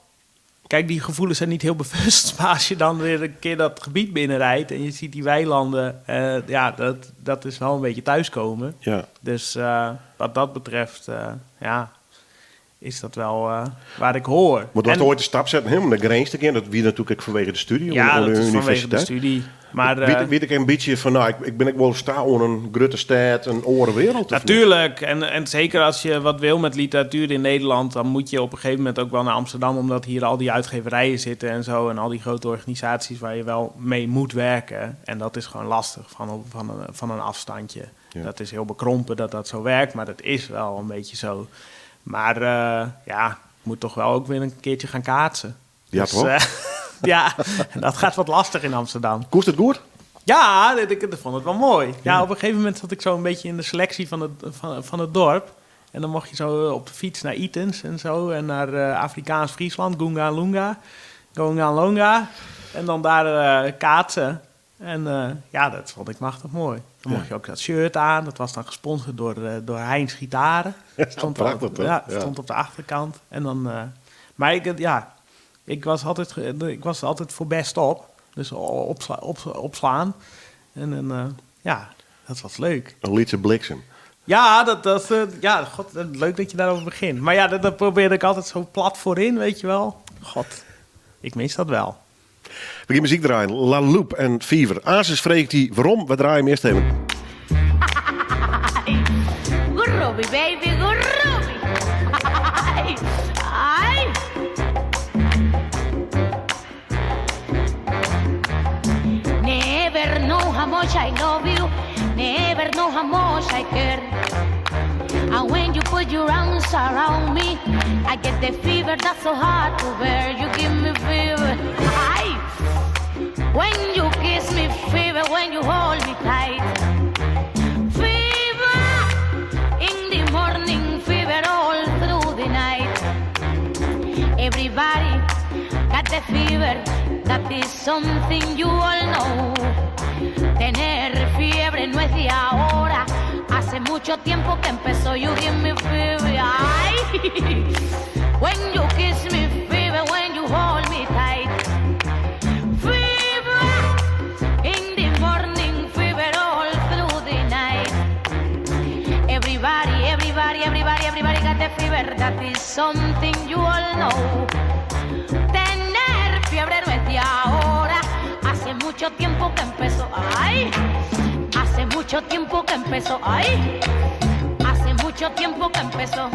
Kijk, die gevoelens zijn niet heel bewust, maar als je dan weer een keer dat gebied binnenrijdt en je ziet die weilanden, ja, dat is wel een beetje thuiskomen. Dus wat dat betreft, ja, is dat wel waar ik hoor. Maar dat ooit de stap zetten, helemaal de grens te keer, dat wie natuurlijk ook vanwege de studie, Ja, onder dat de is vanwege de universiteit. studie. Maar, Weet ik een beetje van, nou, ik ben ik wel sta onder een grote stad, een orenwereld, of niet? Natuurlijk. En zeker als je wat wil met literatuur in Nederland, dan moet je op een gegeven moment ook wel naar Amsterdam, omdat hier al die uitgeverijen zitten en zo, en al die grote organisaties waar je wel mee moet werken. En dat is gewoon lastig van een afstandje. Dat is heel bekrompen dat dat zo werkt, maar dat is wel een beetje zo. Maar ja, ik moet toch wel ook weer een keertje gaan kaatsen. Ja, toch? Ja, dat gaat wat lastig in Amsterdam. Koest het goed? Ja, ik vond het wel mooi. Ja, op een gegeven moment zat ik zo een beetje in de selectie van het dorp. En dan mocht je zo op de fiets naar Itens en zo. En naar Afrikaans Friesland, Gunga Lunga. Gunga Lunga. En dan daar kaatsen. En ja, dat vond ik machtig mooi. Dan mocht je ook dat shirt aan. Dat was dan gesponsord door Heinz Gitaren. Stond Prachtig, toch? Op de achterkant. En dan maar ik, ja, ik was altijd ge-, ik was altijd voor best op. Dus opslaan. En dan ja, dat was leuk. Een lietse bliksem. Ja, god, leuk dat je daarover begint. Maar ja, dat probeerde ik altijd zo plat voorin, weet je wel. God, ik mis dat wel. We gaan muziek draaien. La Loupe en Fever. Asis vreegt die waarom. We draaien hem eerst even. Groovy, baby, groovy. Ai, ai. Never know how much I love you. Never know how much I care. And when you put your arms around me, I get the fever that's so hard to bear. You give me fever. Ay. When you kiss me, fever. When you hold me tight. Fever in the morning, fever all through the night. Everybody got the fever. That is something you all know. Tener fiebre no es de ahora. Hace mucho tiempo que empezó. You give me fever. Ay. When you kiss me, fever. When you hold me tight. Fever in the morning, fever all through the night. Everybody, everybody, everybody, everybody got the fever. That is something you all know. Tener fiebre no es de ahora. Hace mucho tiempo que empezó. Ay. Hace mucho tiempo que empezó. Ay. Hace mucho tiempo que empezó.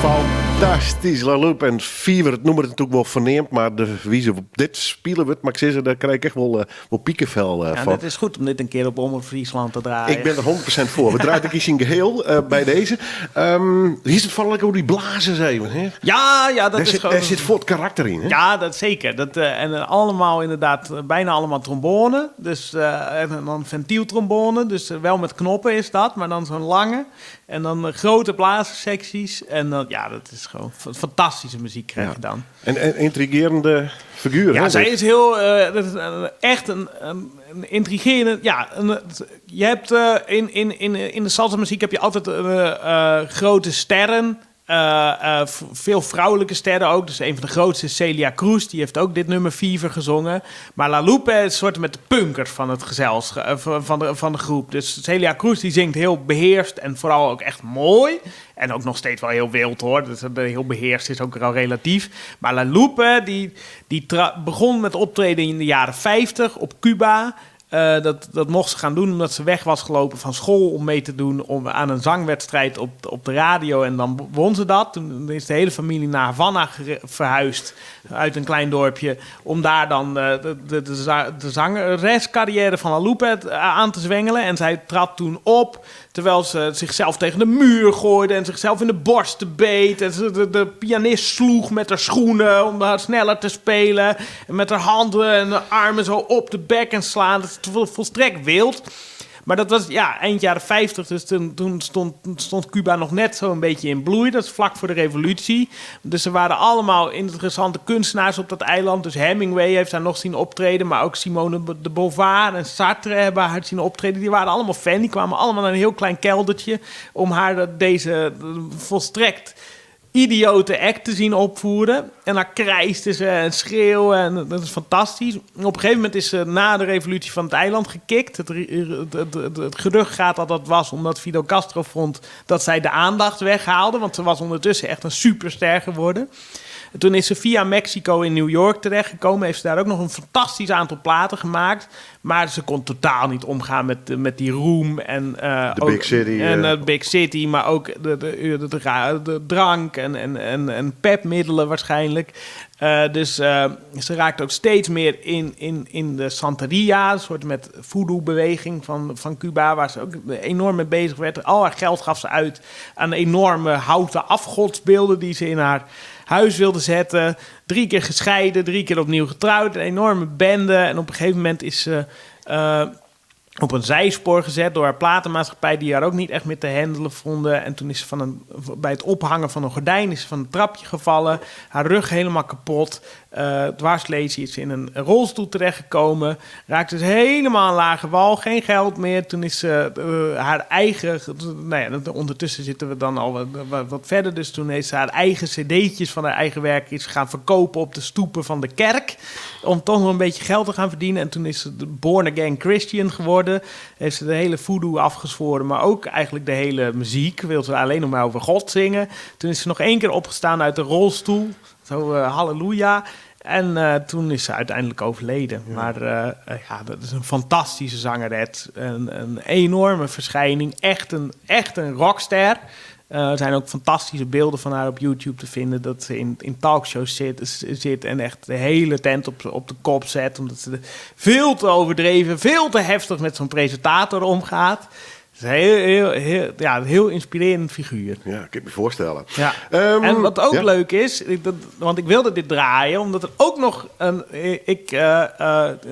Fantastysk, La Lupe en Fever. It nûmer is natuerlik wol ferneamd, mar de wize wêrop't dit spile wurdt, moat ik sizze, dêr krij ik echt wol, wol pikefel Ja, fan. het is goed om dit een keer op Omrop Fryslân te draaien. Ik ben der 100% foar. We draaie it ek yn syn geheel by dizze. Hiest it foaral ek oer dy blazers even, hè? Ja, dat Dêr is sit, gewoon... dêr sit fuort karakter yn, hè? Ja, dat zeker. Dat, en allemaal inderdaad, bijna allemaal trombone. Dus, en dan ventieltrombone. Dus wel met knoppen is dat, maar dan zo'n lange. En dan grote blazerssecties. En dan, ja, dat is gewoon fantastische muziek krijg je dan. En intrigerende figuur, Ja, hè? zij is heel, dat is echt een intrigerende, ja, je hebt, in de salsa muziek heb je altijd grote sterren. Veel vrouwelijke sterren ook. Dus een van de grootste is Celia Cruz. Die heeft ook dit nummer Fever gezongen. Maar La Lupe is een soort met de punker van het gezelschap, van de groep. Dus Celia Cruz die zingt heel beheerst en vooral ook echt mooi. En ook nog steeds wel heel wild hoor. Dus heel beheerst is ook al relatief. Maar La Lupe die begon met optreden in de jaren 50 op Cuba. Dat mocht ze gaan doen omdat ze weg was gelopen van school om mee te doen aan een zangwedstrijd op de radio. En dan won ze dat. Toen is de hele familie naar Havana verhuisd uit een klein dorpje. Om daar dan de zangerescarrière van La Lupe aan te zwengelen. En zij trad toen op terwijl ze zichzelf tegen de muur gooide en zichzelf in de borst beet. En ze de pianist sloeg met haar schoenen om haar sneller te spelen. En met haar handen en haar armen zo op de bekken slaan. Dat is volstrekt wild. Maar dat was, ja, eind jaren 50, dus toen stond Cuba nog net zo een beetje in bloei. Dat is vlak voor de revolutie. Dus er waren allemaal interessante kunstenaars op dat eiland. Dus Hemingway heeft daar nog zien optreden, maar ook Simone de Beauvoir en Sartre hebben haar zien optreden. Die waren allemaal fan, die kwamen allemaal naar een heel klein keldertje om haar deze volstrekt idiote act te zien opvoeren. En dan krijste ze en schreeuwen en dat is fantastisch. En op een gegeven moment is ze na de revolutie van het eiland gekickt. Het gerucht gaat dat dat was omdat Fidel Castro vond dat zij de aandacht weghaalde. Want ze was ondertussen echt een superster geworden. En toen is ze via Mexico in New York terechtgekomen. Heeft ze daar ook nog een fantastisch aantal platen gemaakt. Maar ze kon totaal niet omgaan met die roem. En, De ook big city, En, big city, maar ook de drank en pepmiddelen waarschijnlijk. Dus ze raakte ook steeds meer in de Santeria, een soort met voodoo-beweging van Cuba, waar ze ook enorm mee bezig werd. Al haar geld gaf ze uit aan enorme houten afgodsbeelden die ze in haar huis wilde zetten. 3 keer gescheiden, 3 keer opnieuw getrouwd. Een enorme bende. En op een gegeven moment is ze op een zijspoor gezet door haar platenmaatschappij, die haar ook niet echt meer te handelen vonden. En toen is ze bij het ophangen van een gordijn is ze van een trapje gevallen. Haar rug helemaal kapot. Dwarslesie, is ze in een rolstoel terechtgekomen. Raakte dus helemaal aan lage wal. Geen geld meer. Toen is ze haar eigen... Nou ja, dat, ondertussen zitten we dan al wat verder. Dus toen heeft ze haar eigen cd'tjes van haar eigen werk is gaan verkopen op de stoepen van de kerk. Om toch nog een beetje geld te gaan verdienen. En toen is ze de born again Christian geworden. Heeft ze de hele voodoo afgezworen, maar ook eigenlijk de hele muziek. Wil ze alleen nog maar over God zingen. Toen is ze nog 1 keer opgestaan uit de rolstoel. Zo halleluja. En toen is ze uiteindelijk overleden. Maar dat is een fantastische zangeres. Een enorme verschijning. Echt een rockster. Er zijn ook fantastische beelden van haar op YouTube te vinden. Dat ze in talkshows zit en echt de hele tent op de kop zet. Omdat ze veel te overdreven, veel te heftig met zo'n presentator omgaat. Het is een heel, heel, heel, ja, een heel inspirerend figuur. Ja, ik kan me voorstellen. En wat ook leuk is, want ik wilde dit draaien, omdat er ook nog een, ik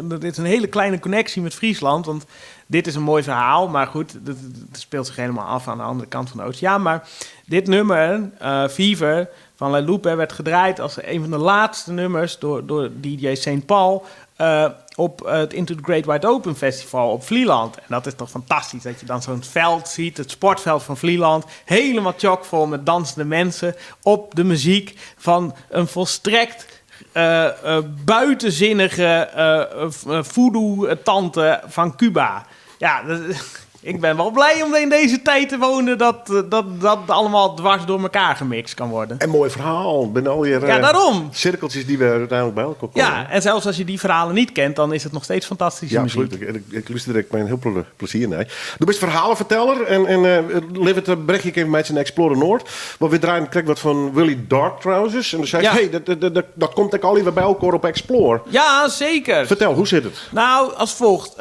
dat is een hele kleine connectie met Friesland, want dit is een mooi verhaal, maar goed, dat speelt zich helemaal af aan de andere kant van de oceaan. Maar dit nummer, Fever, van La Lupe, werd gedraaid als een van de laatste nummers door DJ Saint Paul op het Into the Great Wide Open Festival op Vlieland. En dat is toch fantastisch, dat je dan zo'n veld ziet, het sportveld van Vlieland, helemaal chockvol met dansende mensen op de muziek van een volstrekt buitenzinnige voodoo-tante van Cuba. Ja, dat Ik ben wel blij om in deze tijd te wonen dat dat, dat allemaal dwars door elkaar gemixt kan worden. En mooi verhaal. Ben al je Ja, daarom. cirkeltjes die we uiteindelijk bij elkaar komen. Ja, en zelfs als je die verhalen niet kent, dan is het nog steeds fantastische Ja, muziek. absoluut. Ik luister er met een heel plezier naar. Du bent verhalenverteller en levert een berichtje even met zijn Explorer Noord. Maar we draaien krijg wat van Willy Dark Trousers. En dan zei Ja. ik, hey, dat komt ook al weer bij elkaar op Explore. Ja, zeker. Vertel, hoe zit het? Nou, als volgt.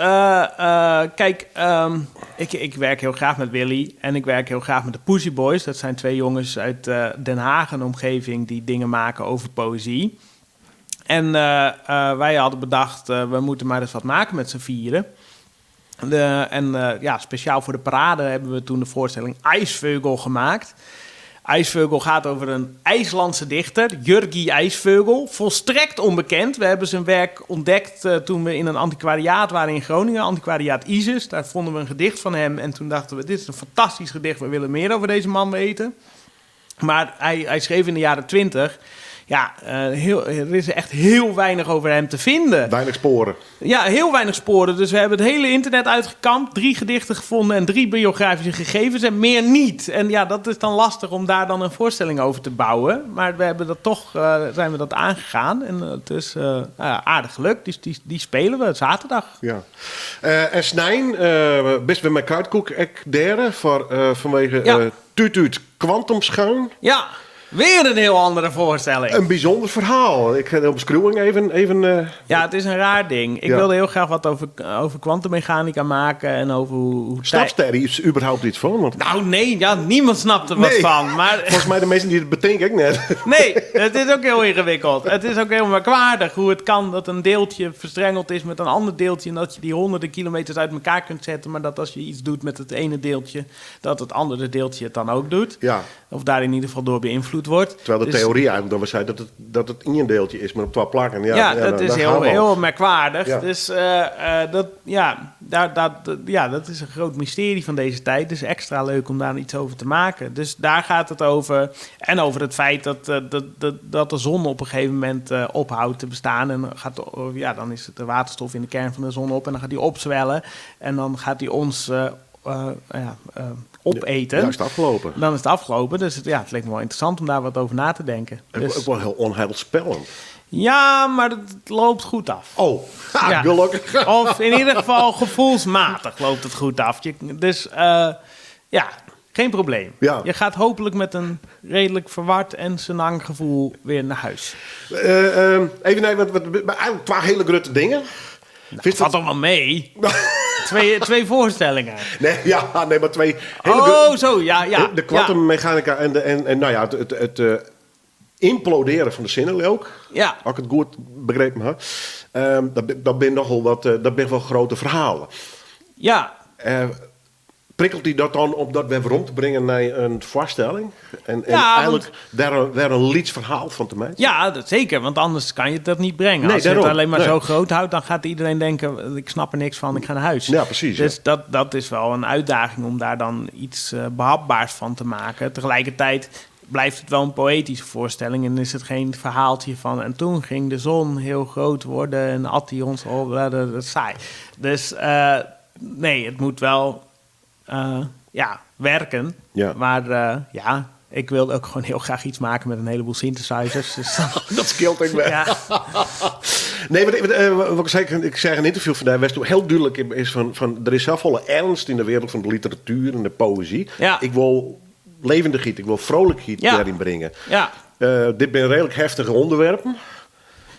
Kijk, ik werk heel graag met Willy en ik werk heel graag met de Pussy Boys. Dat zijn twee jongens uit Den Haag en omgeving die dingen maken over poëzie. En wij hadden bedacht, we moeten maar eens wat maken met z'n vieren. En speciaal voor de parade hebben we toen de voorstelling IJsvogel gemaakt. IJsvogel gaat over een IJslandse dichter, Jurgi IJsvogel. Volstrekt onbekend. We hebben zijn werk ontdekt toen we in een antiquariaat waren in Groningen. Antiquariaat Isis. Daar vonden we een gedicht van hem. En toen dachten we, dit is een fantastisch gedicht. We willen meer over deze man weten. Maar hij schreef in de jaren 20. Ja, er is echt heel weinig over hem te vinden. Weinig sporen. Ja, heel weinig sporen. Dus we hebben het hele internet uitgekampt. 3 gedichten gevonden en 3 biografische gegevens en meer niet. En ja, dat is dan lastig om daar dan een voorstelling over te bouwen. Maar we hebben dat toch, zijn we dat aangegaan. En het is aardig gelukt. Dus die spelen we zaterdag. Ja. En Snijn, best weer met Kruidkoek ek derde voor, vanwege Tuut Kwantumschuin. Ja. Weer een heel andere voorstelling. Een bijzonder verhaal. Ik ga de omschrijving even. Ja, het is een raar ding. Ik wilde heel graag wat over kwantummechanica maken en over hoe Snapt daar iets, überhaupt iets van? Want Nou, nee, ja, niemand snapt er wat Nee. van. Maar Volgens mij de meesten die het bedenken, ik net. Nee, het is ook heel ingewikkeld. Het is ook heel merkwaardig hoe het kan dat een deeltje verstrengeld is met een ander deeltje en dat je die honderden kilometers uit elkaar kunt zetten, maar dat als je iets doet met het ene deeltje, dat het andere deeltje het dan ook doet. Of daar in ieder geval door beïnvloed wordt. Terwijl de theorie eigenlijk dan was zei dat het één deeltje is, maar op 2 plakken. Ja, Ja, dat is daar heel, gaan we al. heel merkwaardig. Dus dat is een groot mysterie van deze tijd. Dus extra leuk om daar iets over te maken. Dus daar gaat het over. En over het feit dat de zon op een gegeven moment ophoudt te bestaan. En dan is het de waterstof in de kern van de zon op. En dan gaat die opzwellen. En dan gaat die ons opeten. Ja, dan is het afgelopen. Dan is het afgelopen. Dus het leek me wel interessant om daar wat over na te denken. Het is ook wel heel onheilspellend. Ja, maar het loopt goed af. Oh, ha, gelukkig. Of in ieder geval gevoelsmatig loopt het goed af. Geen probleem. Je gaat hopelijk met een redelijk verward en senang gevoel weer naar huis. Even, nee, maar eigenlijk 2 hele grote dingen. Nou, Vind je valt dat toch wel mee? Twee voorstellingen. Nee, ja, nee, maar 2 hele Oh, zo, ja, ja, De kwantummechanica en het imploderen van de zinnenleuk. Als ik het goed begrepen heb. Dat ben nogal wat, dat ben wel grote verhalen. Prikkelt die dat dan om dat weer rond te brengen naar een voorstelling? En Ja, eigenlijk want daar een lieds verhaal van te maken? Ja, dat zeker, want anders kan je dat niet brengen. Nee, Als je het daarom. alleen maar Nee. zo groot houdt, dan gaat iedereen denken, ik snap er niks van, ik ga naar huis. Ja, precies, Dus ja. dat is wel een uitdaging om daar dan iets behapbaars van te maken. Tegelijkertijd blijft het wel een poëtische voorstelling en is het geen verhaaltje van en toen ging de zon heel groot worden en at die ons op, dat is saai. Dus nee, het moet wel werken. Maar ik wilde ook gewoon heel graag iets maken met een heleboel synthesizers. Dus dat scheelt ook wel. Ja. Nee, maar wat ik zei, ik zei in een interview vandaag, West, hoe heel duidelijk is van er is zoveel ernst in de wereld van de literatuur en de poëzie. Ik wil levendigheid, ik wil vrolijkheid daarin brengen. Dit zijn redelijk heftige onderwerpen.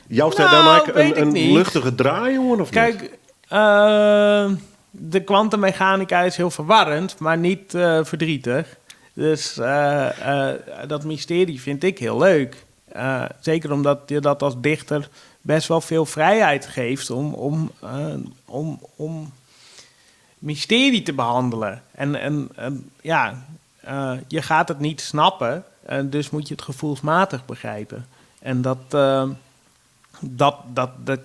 Jou staat daar Nou, nou weet ik een niet. luchtige draai, jongen, of niet? Kijk, de kwantummechanica is heel verwarrend, maar niet verdrietig. Dus dat mysterie vind ik heel leuk. Zeker omdat je dat als dichter best wel veel vrijheid geeft om mysterie te behandelen. En je gaat het niet snappen, dus moet je het gevoelsmatig begrijpen. En Dat,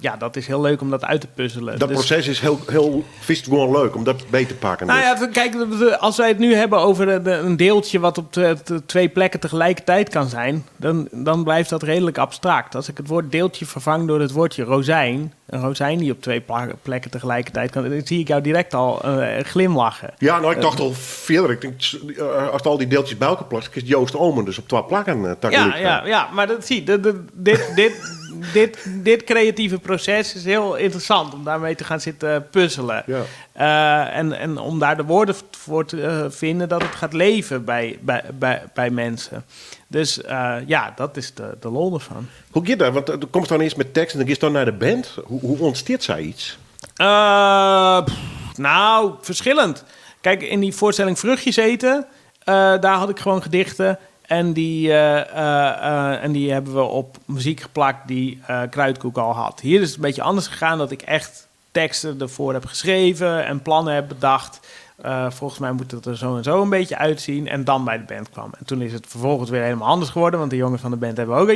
ja, dat is heel leuk om dat uit te puzzelen. Dat Dus- proces is heel, heel vist gewoon leuk om dat beter te pakken. Nou dus. ja, kijk, als wij het nu hebben over een deeltje wat op twee plekken tegelijkertijd kan zijn, dan blijft dat redelijk abstract. Als ik het woord deeltje vervang door het woordje rozijn, een rozijn die op twee plekken tegelijkertijd kan, dan zie ik jou direct al glimlachen. Ja, nou, ik dacht al verder. Ik denk, als al die deeltjes bij elkaar plakt, is Joost Oomen dus op twee plakken tegelijk. Ja, maar dat zie je. Dit creatieve proces is heel interessant om daarmee te gaan zitten puzzelen. Ja. En om daar de woorden voor te vinden dat het gaat leven bij mensen. Dus ja, dat is de lol ervan. Hoe gaat dat? Want er komt dan eerst met tekst en dan gaat dan naar de band. Hoe ontstaat zij iets? Pff, nou, verschillend. Kijk, in die voorstelling Vruchtjes eten, daar had ik gewoon gedichten. En die hebben we op muziek geplakt die Kruidkoek al had. Hier is het een beetje anders gegaan, dat ik echt teksten ervoor heb geschreven en plannen heb bedacht. Volgens mij moet het er zo en zo een beetje uitzien. En dan bij de band kwam. En toen is het vervolgens weer helemaal anders geworden. Want de jongens van de band hebben ook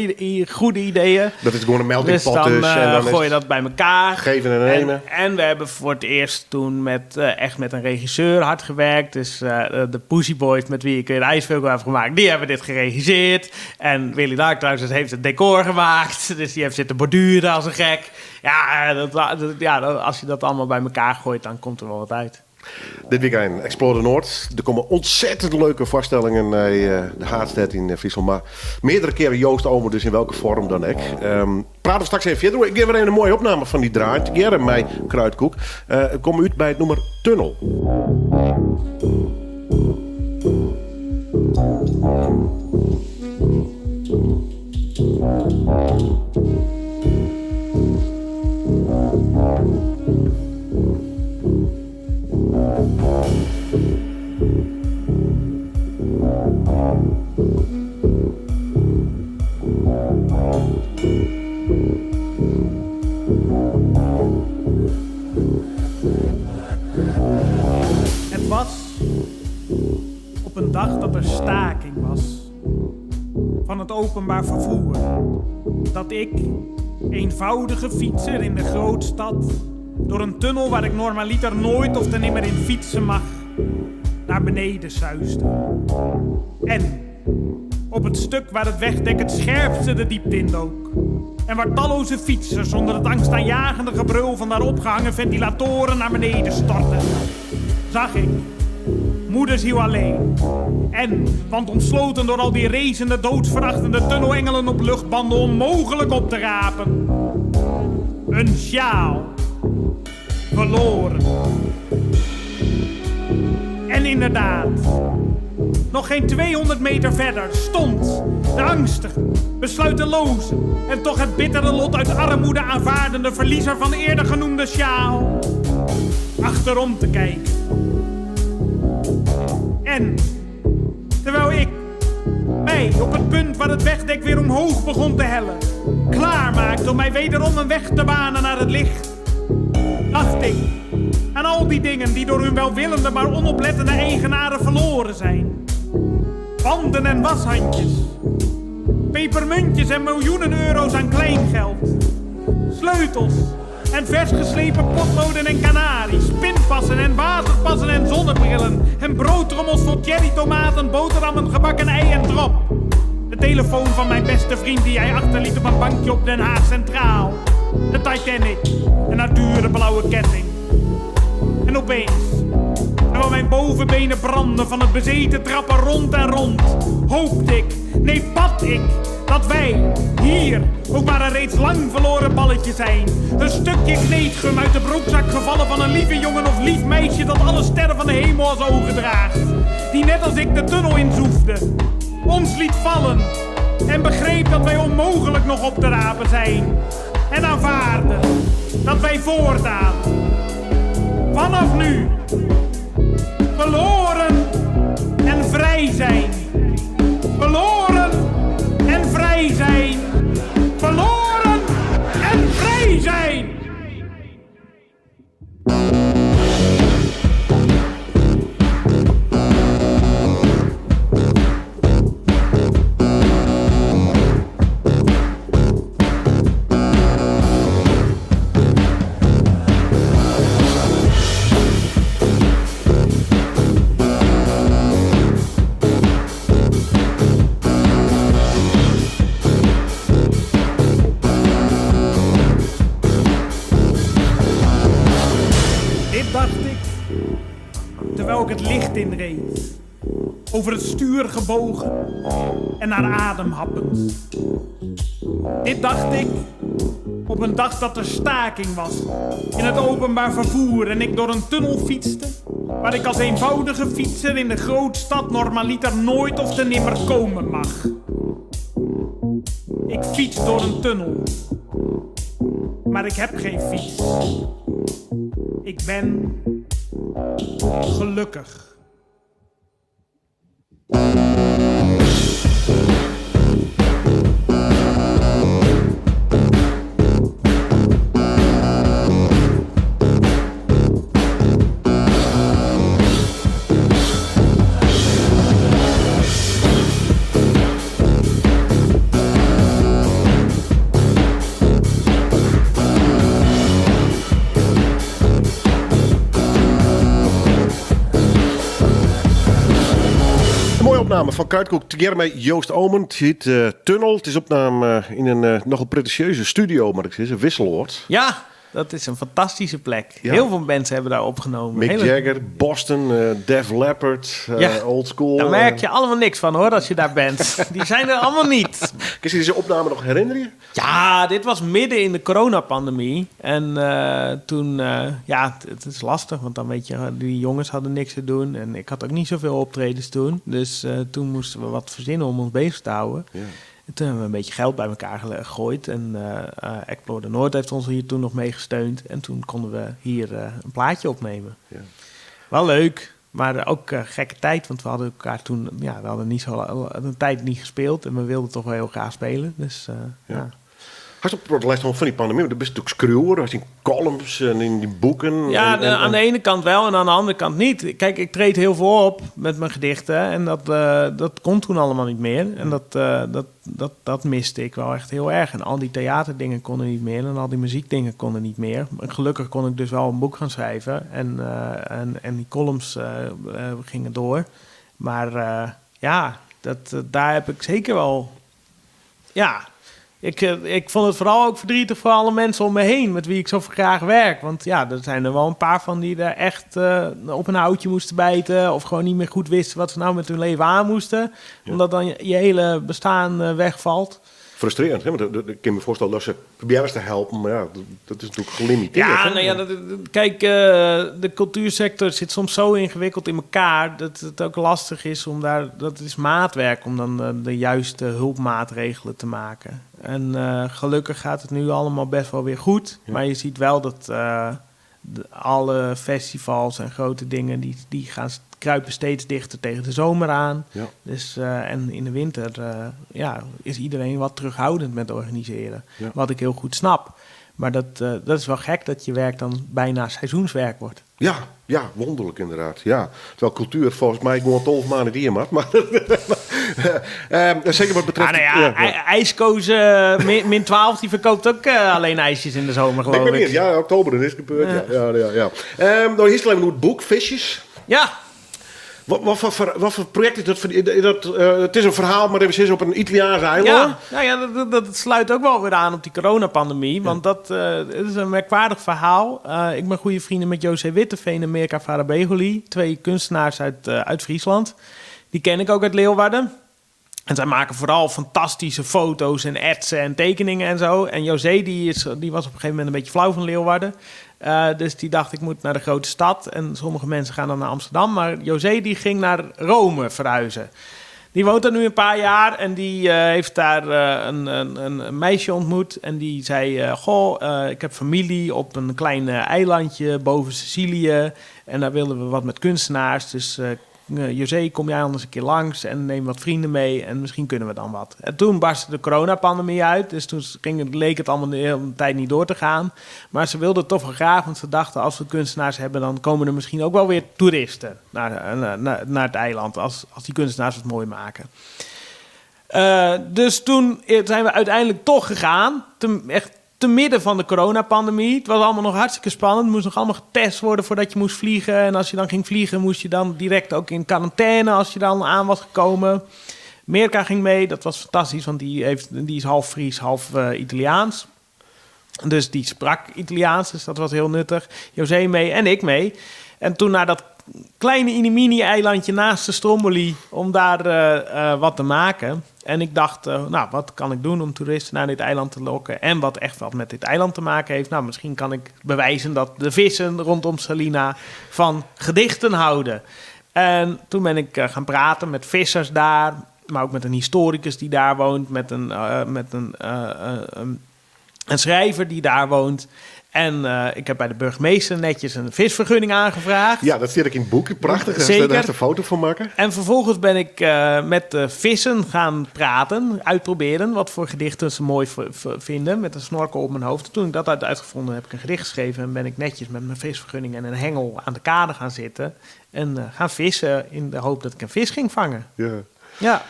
goede ideeën. Dat is gewoon een melting Dus pot dan, dus. En dan is gooi je dat bij elkaar. Geven en nemen. En we hebben voor het eerst toen echt met een regisseur hard gewerkt. Dus de Pussy Boys, met wie ik een ijsvogel heb gemaakt, die hebben dit geregisseerd. En Willy Dark heeft het decor gemaakt. Dus die heeft zitten borduren als een gek. Ja, als je dat allemaal bij elkaar gooit, dan komt er wel wat uit. Dit weekend Explore de Noord. Er komen ontzettend leuke voorstellingen naar de Haardstad in Friesland. Maar meerdere keren Joost Oomen, dus in welke vorm dan ook. Praten we straks even verder. Ik geef weer even een mooie opname van die draai. Gerrit mij Kruidkoek. Kom uit bij het nummer Tunnel. Het was op een dag dat er staking was van het openbaar vervoer, dat ik, eenvoudige fietser in de grootstad, door een tunnel waar ik normaliter nooit of ten nimmer in fietsen mag, naar beneden suisde. En op het stuk waar het wegdek het scherpste de diepte indook en waar talloze fietsers onder het angstaanjagende gebrul van daar opgehangen ventilatoren naar beneden stortten, zag ik moederziel alleen. En, want omsloten door al die racende, doodsverachtende tunnelengelen op luchtbanden onmogelijk op te rapen, een sjaal. Verloren. En inderdaad, nog geen 200 meter verder stond de angstige, besluiteloze en toch het bittere lot uit armoede aanvaardende verliezer van eerder genoemde sjaal achterom te kijken. En terwijl ik mij op het punt waar het wegdek weer omhoog begon te hellen, klaarmaakte om mij wederom een weg te banen naar het licht, dacht ik aan al die dingen die door hun welwillende maar onoplettende eigenaren verloren zijn. Banden en washandjes, pepermuntjes en miljoenen euro's aan kleingeld, sleutels en vers geslepen potloden en kanaries, pinpassen en waterpassen en zonnebrillen en broodtrommels vol cherrytomaten, boterhammen, gebakken ei en drop. De telefoon van mijn beste vriend die hij achterliet op een bankje op Den Haag Centraal. De Titanic en haar dure blauwe ketting. En opeens, terwijl mijn bovenbenen brandden van het bezeten trappen rond en rond, hoopte ik, nee bad ik, dat wij hier ook maar een reeds lang verloren balletje zijn. Een stukje kneedgum uit de broekzak gevallen van een lieve jongen of lief meisje dat alle sterren van de hemel als ogen draagt. Die net als ik de tunnel inzoefde, ons liet vallen en begreep dat wij onmogelijk nog op te rapen zijn. En aanvaarde dat wij voortaan, vanaf nu, verloren en vrij zijn. Verloren en vrij zijn. Verloren en vrij zijn. ik het licht inreed. Over het stuur gebogen en naar adem happend. Dit dacht ik op een dag dat er staking was in het openbaar vervoer en ik door een tunnel fietste, waar ik als eenvoudige fietser in de grootstad normaliter nooit of te nimmer komen mag. Ik fiets door een tunnel, maar ik heb geen fiets. Ik ben gelukkig. Een mooie opname van Kuitkoek tegearre mei Joost Oomen. It hjit eh, Tunnel. It is opname eh, yn in eh, nochal pretinsjeuze studio, moat ik sizze, Wisseloord. Ja, dat is een fantastische plek. Ja. Heel veel mensen hebben daar opgenomen. Mick Hele- Jagger, Boston, Def Leppard, Ja. Old School. Daar merk je allemaal niks van hoor, als je daar bent. Die zijn er allemaal niet. Kun je deze opname nog herinneren? Ja, dit was midden in de coronapandemie. En toen, ja, het is lastig, want dan weet je, die jongens hadden niks te doen. En ik had ook niet zoveel optredens toen. Dus toen moesten we wat verzinnen om ons bezig te houden. Ja. En toen hebben we een beetje geld bij elkaar gegooid. En Explorer Noord heeft ons hier toen nog mee gesteund. En toen konden we hier een plaatje opnemen. Ja. Wel leuk, maar ook gekke tijd. Want we hadden elkaar toen, ja, we hadden niet zo een tijd niet gespeeld. En we wilden toch wel heel graag spelen. Dus Ja. ja. Hast op het lêst fan dy pandemy, want do bist natuerlik skriuwer, hast yn columns en yn dyn boeken. Ja, aan de ene kant wel en aan de andere kant niet. Kijk, ik treed heel veel op met mijn gedichten en dat kon toen allemaal niet meer. En dat miste ik wel echt heel erg. En al die theaterdingen konden niet meer en al die muziekdingen konden niet meer. Maar gelukkig kon ik dus wel een boek gaan schrijven en die columns gingen door. Maar ja, daar heb ik zeker wel... Ja, ik vond het vooral ook verdrietig voor alle mensen om me heen met wie ik zo graag werk. Want ja, er zijn er wel een paar van die daar echt op een houtje moesten bijten. Of gewoon niet meer goed wisten wat ze nou met hun leven aan moesten. Omdat dan je hele bestaan wegvalt. Frustrerend, hè? Want ik kan me voorstellen dat ze proberen te helpen, maar ja, dat is natuurlijk gelimiteerd. Ja, hè? nou ja, kijk, de cultuursector zit soms zo ingewikkeld in elkaar dat het ook lastig is om daar, dat is maatwerk om dan de juiste hulpmaatregelen te maken. En gelukkig gaat het nu allemaal best wel weer goed. Maar je ziet wel dat alle festivals en grote dingen, die gaan kruipen steeds dichter tegen de zomer aan. Dus, en in de winter is iedereen wat terughoudend met organiseren. Wat ik heel goed snap. Maar dat is wel gek dat je werk dan bijna seizoenswerk wordt. Ja, ja, wonderlijk inderdaad. Ja. Terwijl cultuur volgens mij gewoon 12 maanden die je mag. Maar, zeker wat betreft... Ah, nou ja, ja, ja. IJskoos min 12, die verkoopt ook alleen ijsjes in de zomer, geloof Ik ben ik. niet, ja, oktober, dat is gebeurd. Ja, ja, ja, ja. Nou, hier is alleen het boek, Visjes. Wat voor project is dat? Het is een verhaal, maar even is op een Italiaans eiland. Ja, nou ja, dat sluit ook wel weer aan op die coronapandemie. Want het is een merkwaardig verhaal. Ik ben goede vrienden met José Witteveen en Mirka Farabegoli. 2 kunstenaars uit Friesland. Die ken ik ook uit Leeuwarden. En zij maken vooral fantastische foto's en etsen en tekeningen en zo. En José die was op een gegeven moment een beetje flauw van Leeuwarden. Dus die dacht, ik moet naar de grote stad. En sommige mensen gaan dan naar Amsterdam. Maar José die ging naar Rome verhuizen. Die woont daar nu een paar jaar en die heeft daar een meisje ontmoet. En die zei, goh, ik heb familie op een klein eilandje boven Sicilië. En daar wilden we wat met kunstenaars. Dus José, kom jij anders een keer langs en neem wat vrienden mee en misschien kunnen we dan wat. En toen barstte de coronapandemie uit, dus toen leek het allemaal de hele tijd niet door te gaan. Maar ze wilden het toch wel graag, want ze dachten als we kunstenaars hebben, dan komen er misschien ook wel weer toeristen naar het eiland, als die kunstenaars het mooi maken. Dus toen zijn we uiteindelijk toch gegaan, echt te midden van de coronapandemie. Het was allemaal nog hartstikke spannend. Het moest nog allemaal getest worden voordat je moest vliegen. En als je dan ging vliegen, moest je dan direct ook in quarantaine als je dan aan was gekomen. Mirka ging mee, dat was fantastisch, want die is half Fries, half Italiaans. Dus die sprak Italiaans, dus dat was heel nuttig. José mee en ik mee. En toen naar dat kleine inimini-eilandje naast de Stromboli om daar wat te maken. En ik dacht, nou, wat kan ik doen om toeristen naar dit eiland te lokken? En wat echt wat met dit eiland te maken heeft. Nou, misschien kan ik bewijzen dat de vissen rondom Salina van gedichten houden. En toen ben ik gaan praten met vissers daar, maar ook met een historicus die daar woont, met een schrijver die daar woont. En ik heb bij de burgemeester netjes een visvergunning aangevraagd. Ja, dat zie ik in het boek. Prachtig. Daar Zeker. is een foto van maken. En vervolgens ben ik met de vissen gaan praten, uitproberen wat voor gedichten ze mooi vinden, met een snorkel op mijn hoofd. Toen ik dat had uitgevonden, heb ik een gedicht geschreven en ben ik netjes met mijn visvergunning en een hengel aan de kade gaan zitten. En gaan vissen in de hoop dat ik een vis ging vangen. Ja. Ja.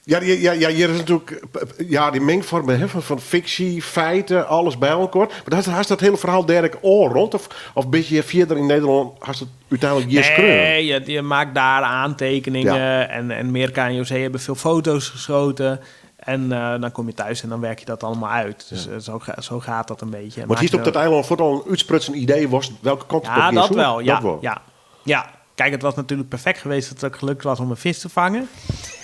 Ja, hier is natuurlijk, ja, die mengvormen, hè, van fictie, feiten, alles bij elkaar. Maar daar is dat hele verhaal derk oor rond? Of ben je verder in Nederland, has het uiteindelijk hier schreeuwen? Nee, je maakt daar aantekeningen. En Mirka en José hebben veel foto's geschoten. En dan kom je thuis en dan werk je dat allemaal uit. Dus zo gaat dat een beetje. En Want hier maak op je dat eiland voor al een uitsprutsen idee was welke kant het Ja, op ging dat zoeken? wel. Ja, Dat wel. ja. Ja. Kijk, het was natuurlijk perfect geweest dat het ook gelukt was om een vis te vangen.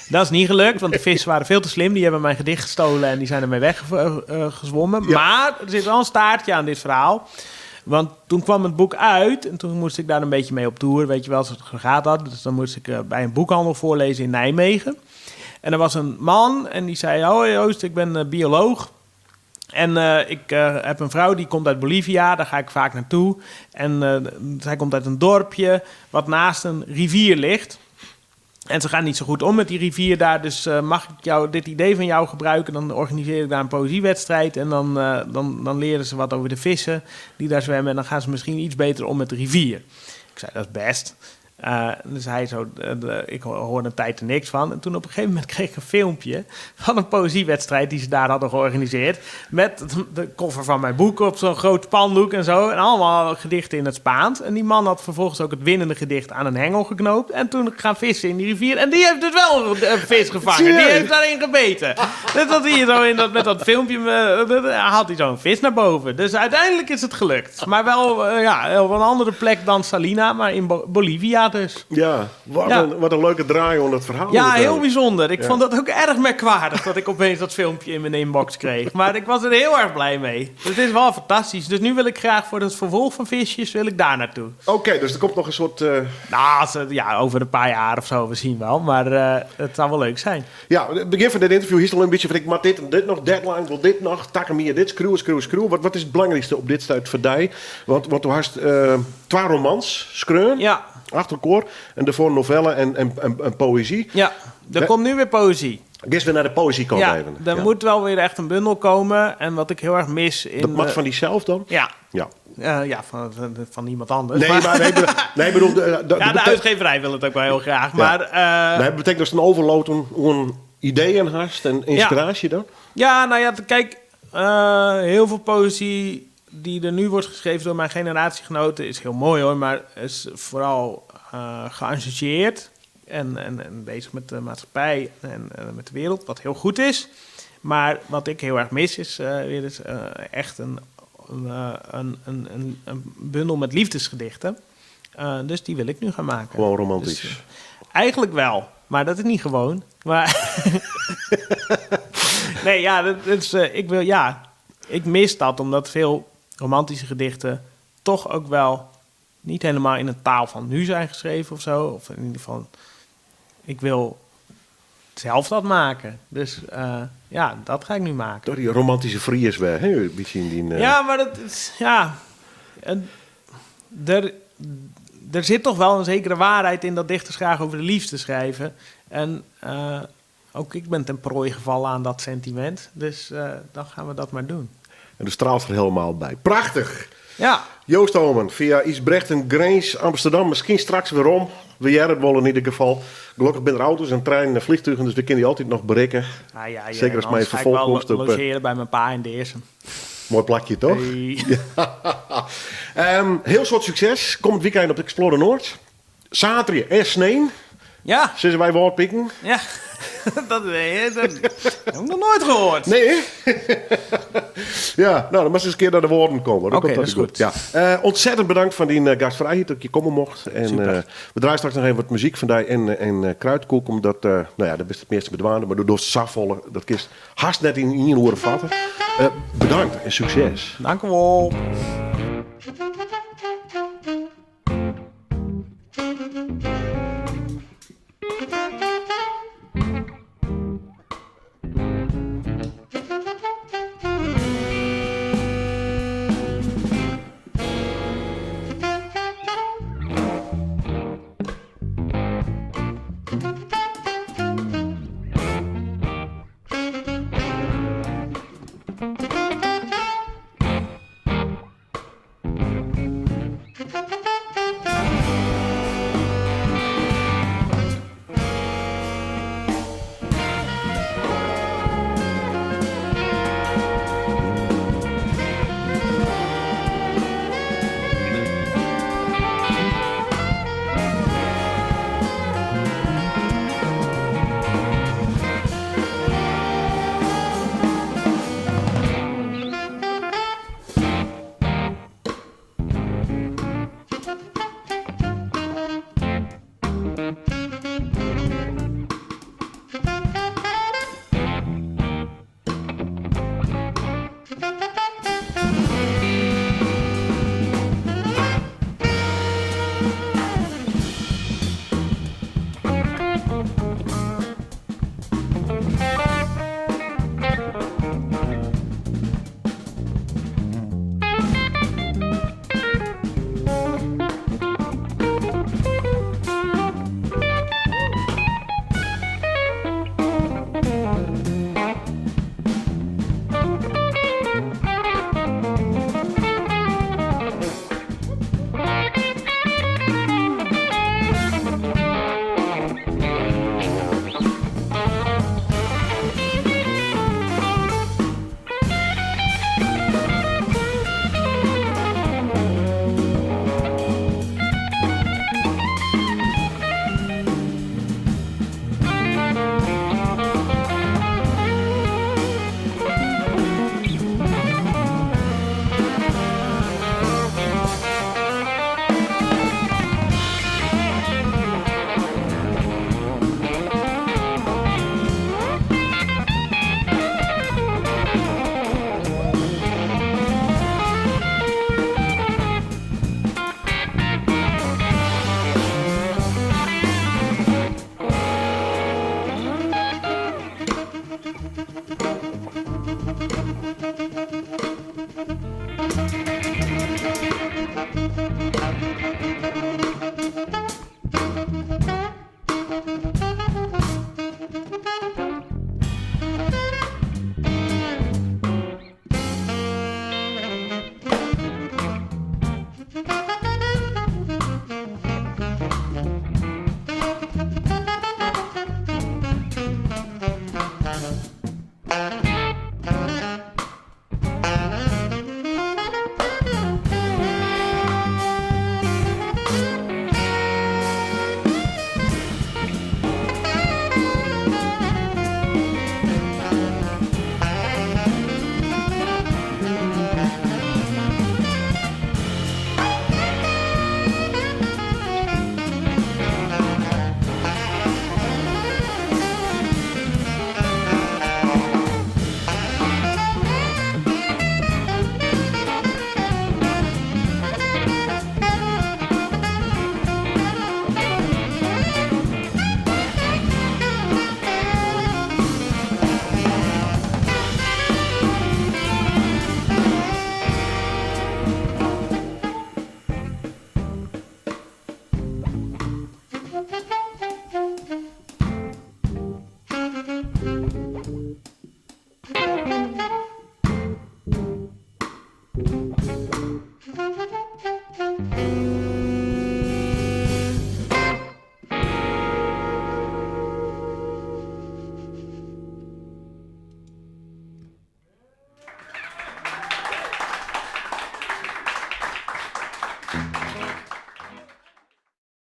Dat is niet gelukt, want de vissen waren veel te slim. Die hebben mijn gedicht gestolen en die zijn ermee weggezwommen. Maar er zit wel een staartje aan dit verhaal. Want toen kwam het boek uit en toen moest ik daar een beetje mee op tour. Weet je wel, zo gaat dat. Dus dan moest ik bij een boekhandel voorlezen in Nijmegen. En er was een man en die zei: Hoi Joost, ik ben bioloog. En ik heb een vrouw die komt uit Bolivia, daar ga ik vaak naartoe. En zij komt uit een dorpje wat naast een rivier ligt. En ze gaan niet zo goed om met die rivier daar, dus mag ik dit idee van jou gebruiken? Dan organiseer ik daar een poëziewedstrijd en dan leren ze wat over de vissen die daar zwemmen. En dan gaan ze misschien iets beter om met de rivier. Ik zei, dat is best. Dus hij zo, ik hoorde een tijd er niks van. En toen op een gegeven moment kreeg ik een filmpje van een poëziewedstrijd die ze daar hadden georganiseerd. Met de koffer van mijn boek op zo'n groot spandoek en zo. En allemaal gedichten in het Spaans. En die man had vervolgens ook het winnende gedicht aan een hengel geknoopt. En toen gaan vissen in die rivier. En die heeft dus wel een vis gevangen. Die Serieus? heeft daarin gebeten. Dus dat hij zo in dat, met dat filmpje, haalt hij zo'n vis naar boven. Dus uiteindelijk is het gelukt. Maar wel op een andere plek dan Salina, maar in Bolivia dus. Ja, wat een leuke draai om dat verhaal. Ja, heel uiteindelijk. bijzonder. Ik Ja. vond dat ook erg merkwaardig dat ik opeens dat filmpje in mijn inbox kreeg. Maar ik was er heel erg blij mee. Het is wel fantastisch. Dus nu wil ik graag voor het vervolg van Visjes wil ik daar naartoe. Oké, dus er komt nog een soort... Nou, over een paar jaar of zo, we zien wel. Maar het zou wel leuk zijn. Ja, het begin van dit interview is al een beetje van... Ik maar dit en dit nog, deadline, wil dit nog, takken meer dit, schreeuwen, schreeuwen, schreeuwen. Wat is het belangrijkste op dit stuit voor die? Want du hast 2 romans, schreeuwen. Ja. Achter elkaar. En daarvoor novellen en poëzie. Ja, er komt nu weer poëzie. Eerst weer naar de poëziekant Ja, even. er moet wel weer echt een bundel komen. En wat ik heel erg mis in Dat mag de van diezelf dan? Ja. Ja. Ja, van iemand anders. Nee, maar, nee, nee, bedoel, de, de, Ja, de de uitgeverij wil het ook wel heel graag. Ja. Maar, Nee, dat betekent dus een overload om ideeën haast en inspiratie dan? Ja, nou ja, kijk, heel veel poëzie die er nu wordt geschreven door mijn generatiegenoten is heel mooi hoor, maar is vooral geassocieerd en bezig met de maatschappij en met de wereld, wat heel goed is. Maar wat ik heel erg mis is weer eens echt een bundel met liefdesgedichten. Dus die wil ik nu gaan maken. Gewoon romantisch. Dus, eigenlijk wel, maar dat is niet gewoon. Maar nee, ja, dat, dat is, ik wil, ja, ik mis dat, omdat veel romantische gedichten toch ook wel niet helemaal in de taal van nu zijn geschreven of zo. Of in ieder geval, ik wil zelf dat maken. Dus ja, dat ga ik nu maken. Door die romantische vries weg, hè? Een beetje in die, Ja, maar dat is, ja. En er zit toch wel een zekere waarheid in dat dichters graag over de liefde schrijven. En ook ik ben ten prooi gevallen aan dat sentiment. Dus dan gaan we dat maar doen. En de straalt er helemaal bij. Prachtig! Ja. Joost Oomen via Ysbrcht en Grins, Amsterdam. Misschien straks weer om. We jaren het wel in ieder geval. Gelukkig ben er auto's en treinen en vliegtuigen, dus we kunnen die altijd nog bereiken. Ah, ja, ja, Zeker als en mijn anders ga ik wel vervolg komt op, logeren bij mijn pa in Deersum. Mooi plakje, toch? Hey. Ja. Heel soort succes. Komend weekend op Explore Noord. Zaterdag en Sneen. Ja. Zullen wij woordpikken? Ja. Dat, eh, dat heb ik nog nooit gehoord. Nee, hè? ja, nou, dan moest eens een keer naar de woorden komen. Dan Oké, komt dat is goed. Ja. Ontzettend bedankt van die gastvrijheid dat ik je komen mocht. En, Super. we draaien straks nog even wat muziek van die en kruidkoek, omdat, nou ja, dat is het meeste bedwaande, maar door safvolle, dat kist haast net in één oren vatten. Bedankt en succes. Dank u wel. Thank